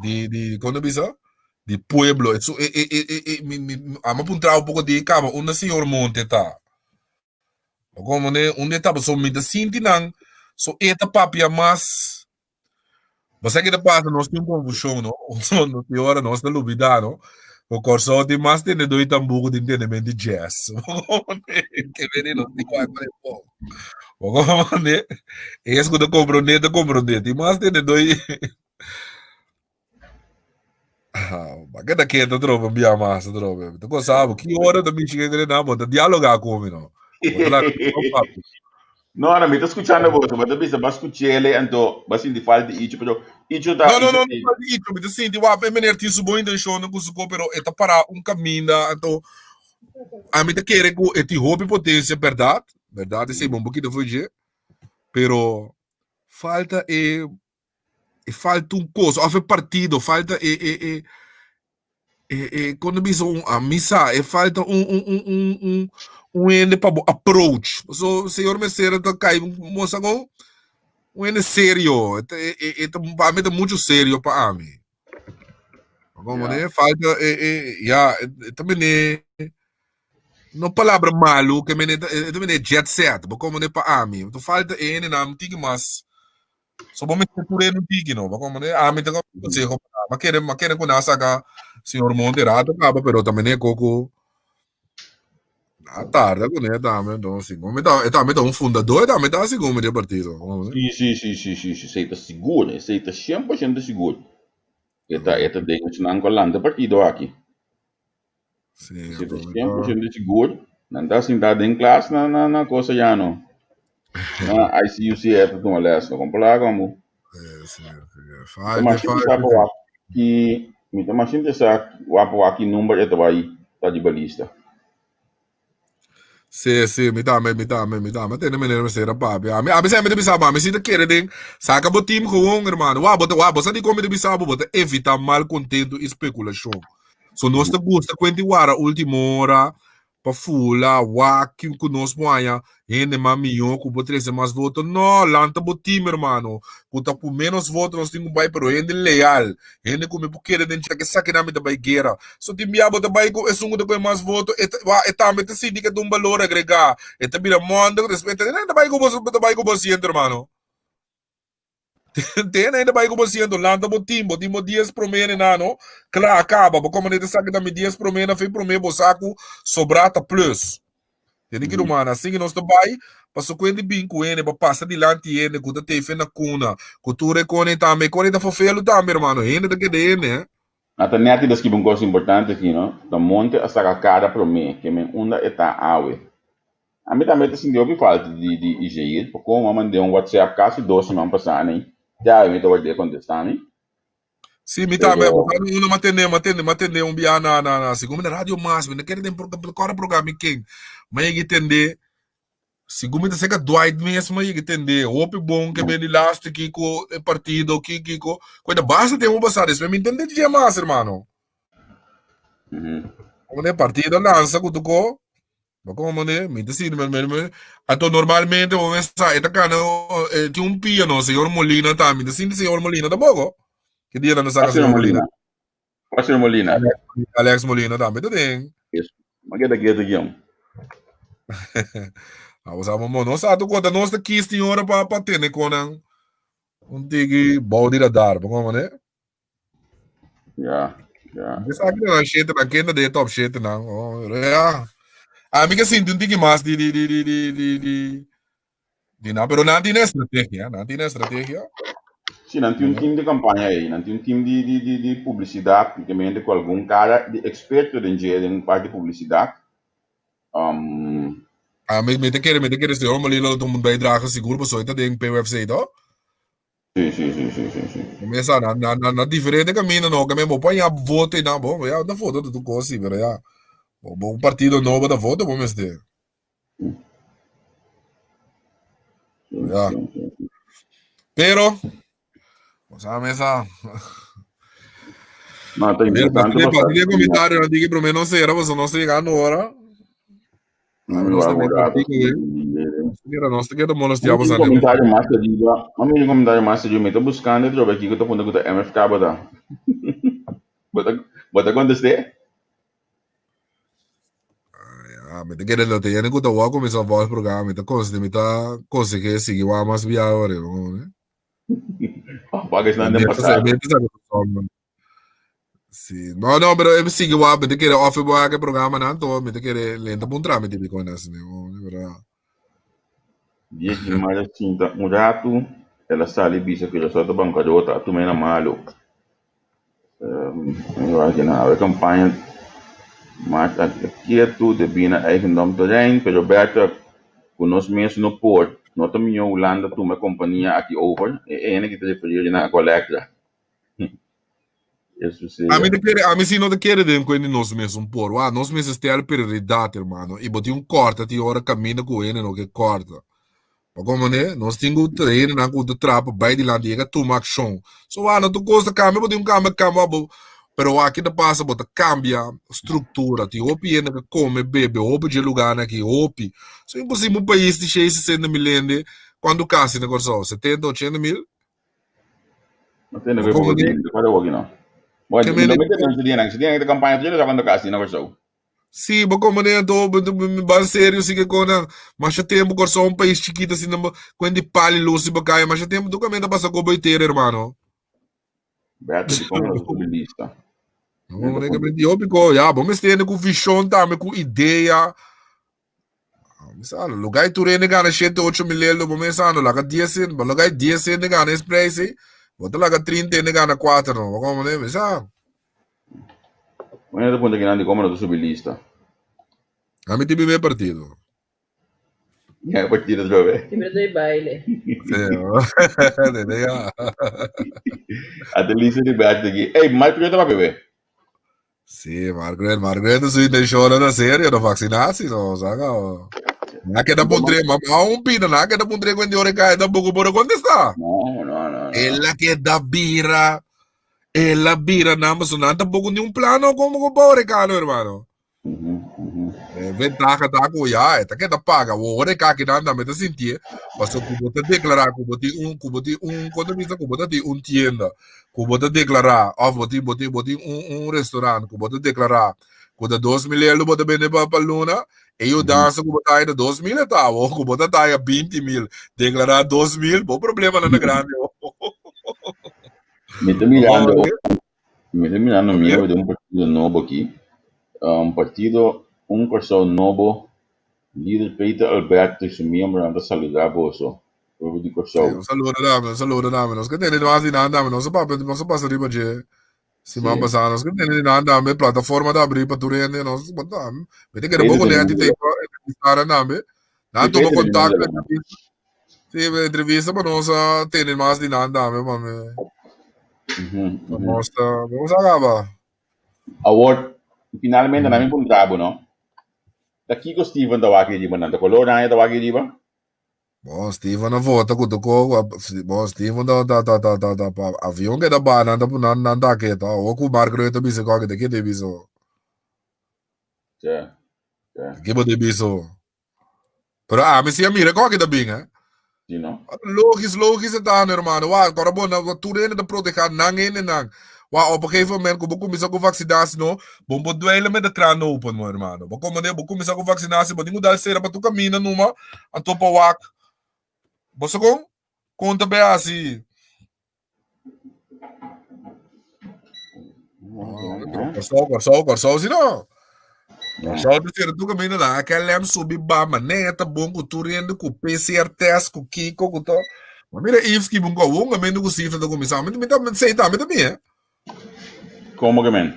di, di, ¿cómo bisa? Di pueblo. Eso, e, e, e, e, e, mi, mi, ama puntra un poco di cama, unda señor Monte ta? Como ne, unda ta? So mi ta sinti nan, so e ta papia mas. Bo sa ki ta pasa, nos tin confusion, no? Nos tin ora nos ta lubida, no? O Kòrsou tin mas tendedó di tambuku tin tendemento di jazz. Ke veni nos tin wak pa e Bo comprende? Es ku ta comprende, ta comprende. Tin mas tendedó di... Ah, ma keda keto trobe, bia mas trobe. Ta cosa bo, ki ora ta mishi ke kere na bo ta dialoga ku mi no. Bo ta laga mi papia. No, no, mi ta escuchando bo, bo ta bisa ba escuchele, anto ba sinti falta di icho, pero icho ta No, no, icho no, ti. no falta icho, mi ta sinti wap e meneer tin su bon intencionnan ku su ko, pero e ta para un caminda, anto ami ta kere ku e tin hopi potencia, berdad, berdad esei bon bo kita for dje, pero falta e e falta un cosa, of e partido, falta e, e, e, e, e cuando bisa un amisa, e falta un, un, un, un, un, un hende pa bo approach. So, señor Mesera ta kai, mosa con, un hende serio, e, e, e, pa mi ta mucho serio pa ami. Como ne falta e e ja, e ta mene no palabra malu ke mene e ta mene jet set, bo como ne pa ami. To falta e ene nam tiki mas. So bo mester tur ene tiki no, bo como ne ami ta consejo ma kere ma kere ku na saka señor Monte rato kaba pero ta mene koko na tarda ku ne tambe entonces segun mi ta e tambe ta un fundador e tambe ta segun mi di e partido. Si si si si si si esei ta sigur esei ta 100% sigur. E ta e ta den esnan ku a lanta e partido aki. Sí, Esei ta 100% sigur. Nan ta sintá den klas na na na cosa ya no. Na ICUC e ta tuma les no kompara komo. Sí, sí, sí. Ta Falta, masha falta. interesá pa wak ki mi ta masha interesá wak pa wak ki number e ta bai ta riba lista. Sí, sí, mi tambe, mi tambe, mi tambe. Tene meneer mester a papia. Ami, ami sempre te bisaba, ami si te kere den, saca bo team gewoon, hermano. Wa, bo te, wa, bo sa di kon mi te bisaba, bo ta evita malcontento y speculacion. So nos ta gusta cuenti wara ultimo ora, pa fula, wak, ki ku nos por haña hende mas mihó, ku por trese mas voto. No, lanta bo team, hermano. Ku ta ku menos voto nos tin ku bai, pero hende leal. Hende ku mi por kere den chake esaki nan mi ta bai guera. So tin bia bo ta bai ku esun ku ta kohe mas voto, e ta e tambe ta sinti ke ta un balor agregá. E ta bira mònder despues e ta bai ku bo ta bai ku bo asiento hermano. Te hende ta bai ku bo asiento, lanta bo tim, bo tin bo dies promé na no, kla a kaba. Bo komo ta esaki ta mi dies promé na fin promé bo sa ku sobrá ta plus. Tene ki ruman, asin ki nos ta bai, paso ku hende bin ku hende pa pasa dilanti hende ku ta tefe na kuna, ku tur e kone tambe, e kone ta fofelu tambe hermano, hende ta keda hende eh. Na ta nèt i ta skibi un kos importante aki no, ta Monte a saka kara promé ke men unda e ta awe. Ami tambe ta sinti hopi falta di di Ijeir, poko mi a mand'é un whatsapp kasi dos siman pasá nei, te awe mi ta ward'é kontestá mi. Sí, mi tambe. Pero uno ma tende, ma tende, ma tende un bia na na na segun mi na radio mas, mi no kere den pro kore programa ken. Ma yegi tende, segun mi ta seka Dwight mes ma yegi tende hopi bon ke ben di laatste kiko e partido ki kiko. Kuenta basta tempo pasá despues mi ntende dje mas hermano. Como e partido lansa ku tuko. Bo como ne? Mi ta sinti me, me, me. Anto normalmente bo me sa, e ta cana, eh, tin un pia no, señor Molina ta, mi ta sinti señor Molina tampoco. Ki dia nan ta saca Señor señor Molina? Molina. Cuál señor Molina? Alex, Alex Molina tambe ta den. Yes. Ma keda ketu guion. Ah, bo sa, mo, no sa tu conta, nos ta kis tin ora pa, pa tene konan un tiki bou di radar, bo como ne? Ja, ja. Esaki ta nan shete nan, kende den e top shete nan. Oh, ja. Ami ke sinti un tiki mas di di di di di di di di nan, pero nan tin estrategia, nan tin estrategia. Sí, nan tin un team di campaña ei, nan tin un team di di di di publicidad, prácticamente cu algun cara di experto den dje den parti publicidad. Um, Ah, mi, mi te kere, mi te kere, señor Molina lo tuma un bijdrage sigur, pasobra e ta den PUFC, toch? Sí, sí, sí, sí, sí, sí. Comienza na, na, na, na diferente camino, no, que me bo pa voto y na, bo, ya, da voto tu cosa, pero ya, bo, bo un partido nobo da voto, bo mester. Sí, Ya. sí, sí, sí. Pero, o sea, mesa. No, ta Mira, interesante pasile, pasar. pasile comentario, no dije, pero no sé, era, pues no estoy llegando ahora. No Nos me ta va medio un rato. cortico, eh. Mira, nos te queda molestiamos Un a comentario mas arriba. Mami un comentario mas arriba. Mi ta buscando trobe aki ku ta punta ku ta MFK bota. Bota bota contesté? Ja, mi te queda lo te yendo ku ta wak kuminsá volg programa, mi ta konse, mi ta konsehé sigui wak mas bia ahora, no? Paga esnan den pasado. Sí. No, no, pero e sigui wak, mi te kere of e wak e programa nan to, mi te kere lenta pun trámite di kon asina, pero Dia ki Mara sinta un ratu, el a sali bisa ku Curaçao ta bankarota, a tum'é na malu. Mi wak ki nan awe kampaña Mart a ketu debí na eigendom terrein, pero Bertha ku nos mes no por, no ta mihó Hulanda tuma e kompania aki over, e ene ki ta referí na Aqualectra. Eso sí. Ami te kere, ami si no te kere den kuen di nos mes un por. Wa, nos mes stel prioridad, hermano. I bo tin un korta tin ora kaminda ku hende no ke korta. Pa como ne, nos tin ku hende nan ku ta traha pa bai dilanti yega tuma akshon. So wa, no tur kos ta kambia, bo tin un kambia kambia bo. Pero wa ki ta pasa, bo ta kambia struktura. Tin hopi hende ka kome, bebe, hopi dje lugarnan aki, hopi. So imposibel un pais di shei sesenta mil hende, kuantu kasi na Kòrsou? Setenta, ochenta mil? No tende ku e poko di, di kòrda hopi no. Bueno, mi lo mete den su dianan. Su dianan ta campaña tuyo, sa cuando casi na Kòrsou. Sí, bo como ne anto ban serio si ke kona. Masha tempo Kòrsou un pais chikito asina bo kuen di pali lus si bo kaya. Masha tempo tu kaminda pasa ko bo tera hermano. Berto di kon nos subi lista. No, ne ke di hopi ko. Ya, bo mester ku vision tambe ku idea. Misalo, lugar tur hende gana 7, 8 mil euro, bo mensando, laga 10 cent, bo lugar 10 hende gana es prijs, eh? Bo te laga 30 hende gana 4, no, bo como ne, misa. Bueno, te punta kinan di como no te subi lista. A mi tibi me partido. Ja, partido otra vez. Siempre doy baile. Sí, desde ya. A te lista di Berto aquí. Ey, Marco, yo te va a beber. Sí, Margaret, Margaret su intención na serio, no vaccinatie, no, saca. Na queda puntre, mamá un pina, na queda puntre con diore cae tampoco por contestar. No, no, no, no. Ela queda bira, ela bira, nada más, no tampoco ni un plano como con pobre cano, hermano. E ventaha ta ku ya e ta keda paga. Awor e kakinan tambe ta sintié, pasobra ku bo ta deklará ku bo tin un ku bo tin un kon ta bisa ku bo ta tin un tienda ku bo ta deklará òf bo tin bo tin bo tin un un restaurant ku bo ta deklará ku ta 2000 euro bo ta bende pa pa luna, e yudansa ku bo ta haya ta 2000 e ta. Awor ku bo ta ta haya 20.000 deklará 2000 bo problemanan ta grandi. Mi ta mirando Mi ta mirando miedo di un partido nobo aki. Un partido, Un Kòrsou Nobo, lider Peter Alberto i su miembronan ta saludá boso, pueblo di Kòrsou. Un saludo dame, un saludo dame. Nos ke tene mas di nan dame. Nos a papia, nos a pasa riba dje siman pasá. Nos ke tene di nan dame. Plataforma ta abrí pa tur hende. Nos, mi ta kere bo ku Netty ta entrevistá nan tambe. Nan tuma kontakto, entrevista. Sí, entrevista pa nos a tene mas di nan tambe, pa mi. Pa nos ta, nos a kaba. Awor, finalmente nan mi puntra bo, no? Ta kiko Steven ta wak riba nan? Ta kolor oranje ta wak riba? Bon, Steven a vota ku toko, bon, Steven ta ta ta ta ta ta pa avion ke ta ba nan ta nan nan ta keta. Awor ku Mark Rutte bisa ku ta kete biso. Sí, sí. Ke bo te biso? Pero ami si a mira con aki ta bin, eh. Sí, no? Logisch, logisch het aan, hermano. Wa, para bo, na, tur hende ta proteger nan hende nan. Wa, op een gegeven moment, ku bo kuminsá ku vaccinatie, no, bo bo dweilen met de kraan open, mo, hermano. Bo komende, bo kuminsá ku vaccinatie, bo tin ku dal sera pa tu kamina numa, anto pa wak. Bo sa kon? Kon ta be hasi? Kòrsou, Kòrsou, Kòrsou si no. Kòrsou ta sera tur kaminda la KLM subi ba manera ta bon ku tur hende ku PCR test ku kiko ku to. Ma mira Yves ki bon ku awor kaminda ku sifra ta kuminsá. Mi mi ta sei tambe ta mi eh. Komo ke men?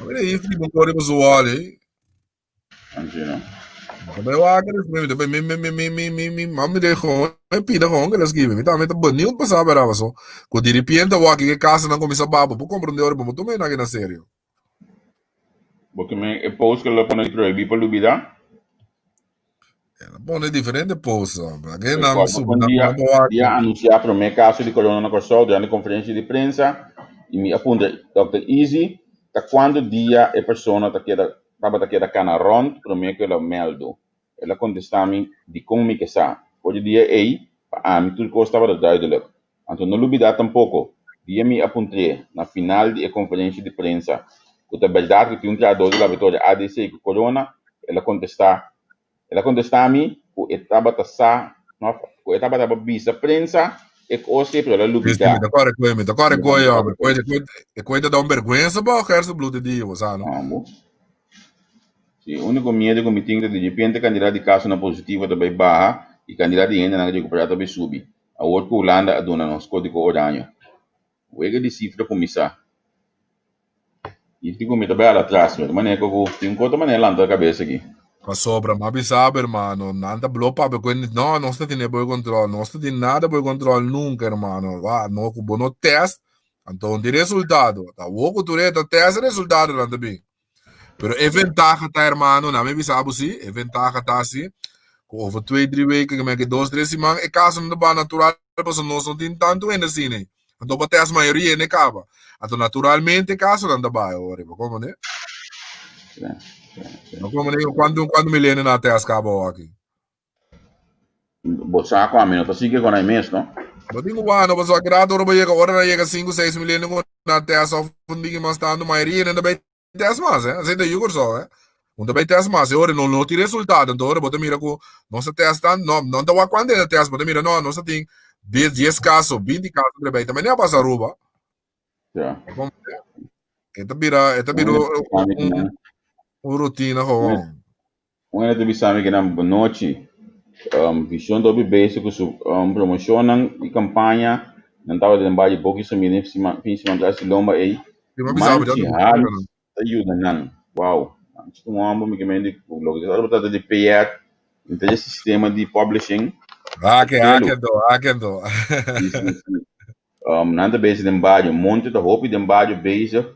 Mira Yves ki bon ku riba su wall eh. Anchi no. Mi wak mi mi mi mi mi mi mi mi mami de gewoon e pida gewoon que les give. Mi tambe ta benieuwd pa saber aba so. Ku di repente wak ke casa nan kuminsa baba, bo comprende ora bo tuma e na serio. Bo ke men e post ke lo pone di prohibí pa lubidá? El a pone diferente post. Ke E nan kòrda subi kon nan dia nan wak. dia anunsiá promé kaso di korona na Kòrsou durante konferensia di prensa i mi a puntra Dòkter Izzy ta kuantu dia e persona ta keda tabata keda kana rònt promé ku el a mèldu. El a kontestá mi, Dikon mi ke sa? For di dia ei, pa ami tur kos tabata duidelik. Anto no lubidá tampoko, dia mi a puntr'é na final di e konferensha di prensa ku ta bèrdat ku tin un trahadó di laboratorio ADC ku korona, el a kontestá el a kontestá mi ku e tabata sa, no, ku e tabata bisa prensa e kos ei, pero el a Sí, sí, lubidá. mi ta kòrda ku e, mi ta kòrda ku e, hòmber. Koe, koe, e koe ta da un bèrgwensa bo, Gerson Blue te di, bo sa, no? Amo. Sí, úniko miedu ku mi tin ta di repente kandidat di kasonan positivo ta bai baha i kandidat di hendenan rekuperá ta bai subi, awor ku Hulanda a duna nos kódigo oraño. Wega di sifra kuminsá. I di ku mi ta bai ala atras, mi ta manera ku tin un kos ta manera lanta kabes aki. Pasobra m'a bisa bo, hermano, nan ta blo papia ku e, no, nos ta tene bo e control, nos ta tin nada bo e control nunca, hermano. Wa, no, ku bo no test, anto un tin resultado. Ta awor ku tur e ta test e resultadonan ta bin. Pero e ventaha ta, hermano, na mi bisa bo si, e ventaha ta si, ku over twee, drie weken, ke men ke dos, tres siman, e kasonan ta ba natural, pasobra nos no tin tantu hende asina. Anto pa test mayoria hende kaba. Anto naturalmente e kasonan ta bai awor riba, komo ne? No komo ne, kuantu, kuantu mil hende na test kaba awor aki? Bo sa ku ami no ta sigui ku nan mes, no? No tin ku wak, no, pasobra ki rato ora bo yega, ora nan yega sinku, seis mil hende ku. nan test òf un diki mas tantu, mayoria nan ta bai test mas, eh. Asina ta yu Kòrsou, eh. Un ta bai test mas, e ora no no tin resultado, anto ora bo ta mira ku nos ta test tan, no, no ta wak kuantu hende ta test, bo ta mira no, nos ta tin dies, dies kaso, binti kaso ta bai, ta manera a pasa Aruba. Ja. E ta bira, e ta bira un, un rutina gewoon. Un hende ta bisa mi kinan bonochi. Vision ta hopi bezig ku su promoshonnan i kampaña. Nan tabata den bar di Boki Samir den fin siman tras di lomba ei. Manchi Harris ta yuda nan. Wow! Manchi ta un hòmber mi ke mende ku loke ta trata di PR, den e sistema di publishing. Hake, hake anto, hake anto. Si, si, si. Nan ta bezig den bario. Monte ta hopi den bario bezig.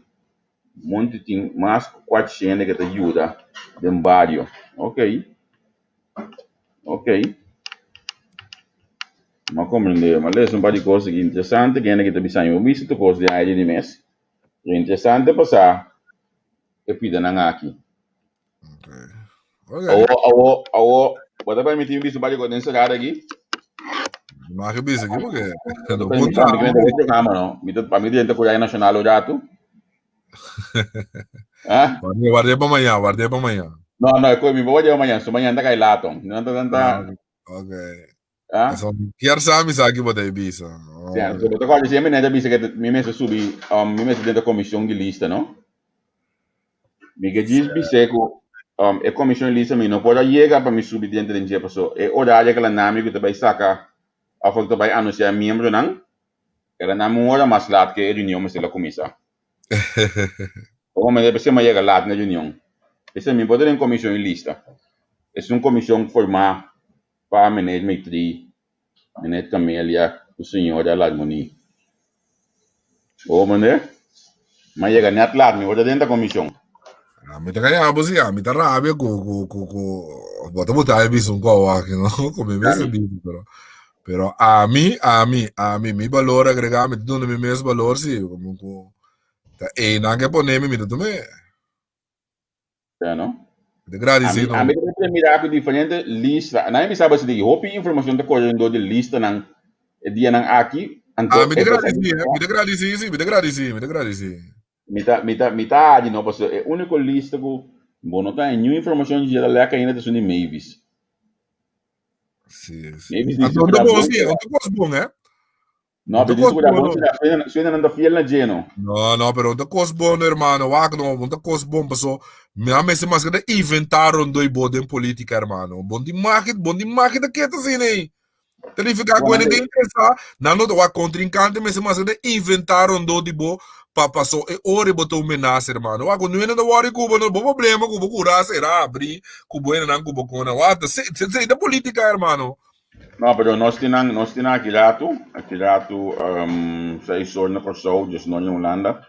Monte tin mas ku kuater hende ku ta yuda den bario. Ok. Ok. Mi a komprendé. Mi a lesa un par di kos aki interesante ku hende ku ta bisa mi. Bo bisa tur kos den aire di mes. Pero interesante pa sa e pidanan aki. Ok. Ok. Awo, awo, awo, bo ta permití mi bisa un par di kos den serada aki? Mag je bisa aki porque Bo ta no permití puntra mi ke mester programa no. Mi ta pa mi drenta Kurayo Nacional un ratu. Ah? Guardé, guardé pa mañana, guardé pa mañana. No, no, e mi bo lleva mañana, su mañana ta kai lato. No ta tanta. Ah, ok. Ah? So, kier sa mi sa ki bo ta bisa. Sí, so bo ta kòrda si mi neta bisa ke mi mester subi, mi mester drenta komishon di lista, no? Mi ke djis bis'é ku e komishon di lista mi no por a yega pa mi subi drenta den dje paso e orario ku el a nami ku ta bai saka òf ku ta bai anunsiá e miembronan, el a nami un ora mas lat ke e reunion mester a kuminsá. Bo mester p'esei mi a yega lat na e reunion. P'esei mi por ta den komishon di lista. Es un komishon formá pa meneer Mitri, meneer Camelia ku señora Larmonie. Bo meneer, mi a yega nèt lat, mi por ta den ta komishon. Ah, mi ta kaya bo si, ah, mi ta rabia ku ku ku ku bo ta buta e bisa un kou aki, no? Ku mi mes bisa, pero pero ami, ami, ami, mi balor agregá, mi ta duna mi mes balor si, komo ku ta einan ke pone mi, mi ta tuma e. Ya no? Mi ta gradisí Ami, ami ta mira ku diferente lista. Nan mi sa basi di hopi informashon ta kore rondó di listanan e dianan aki. Anto Ah, mi ta e ta gradisí, eh. Mi ta gradisí, si, mi ta gradisí, mi ta gradisí. Mi ta, mi ta, mi ta adi no, pasobra e úniko lista ku bo no ta haña niun informashon dje ta lèk ainda ta esun di Mavis. Si, si. Mavis di Anto, si bon, si, anto kos bon, eh. No, pero dice que bon será, suena nan ta fiel na dje, no? No, no, pero un kos bon, hermano. Wak no, un kos bon paso. Mi a mester mas que inventar rondoi bo den política, hermano. Bon di maki, bon di maki ta keta sin ei. Ta nifica ku ene den interesa, nan no ta wak contrincante mester mas que inventar rondo di bo pa paso e ora bo ta un menasa, hermano. Wak, nu ene ta worry ku bo, no bo problema ku bo kura será abri ku bo ene nan ku bo kona. Wak, se se ta política, hermano. No, pero nos tin nan, nos tin nan aki ratu, aki ratu um, seis or na Kòrsou, diesnoor na Hulanda.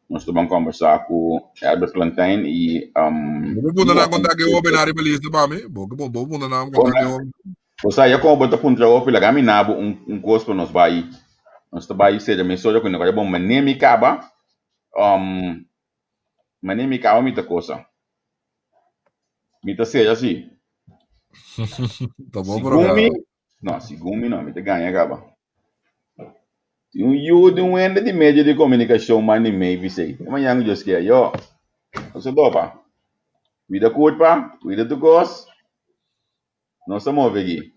Nos ta ban kòmbersá ku Herbert Plantijn i um, Bo por puntra nan konta ke hopi na riba lista pa mi? Bo ke bo puntra nan konta ke hopi. Bo sa, ya komo bo ta puntra hopi, laga mi na bo un, un kos pa nos bai. Nos ta bai sera mesora ku no kore bon mané mi kaba, um, mané mi kaba mi ta kosa. Mi ta sera si. Ta bon Segun programa. mi, no, segun mi no, mi ta gaña kaba. Tin un yu di un hende di medio di komunikashon manda e mail bisei. E mañan ku Dios kier, yo, nos a topa. Kuida kurpa, kuida tur kos, nos ta move aki.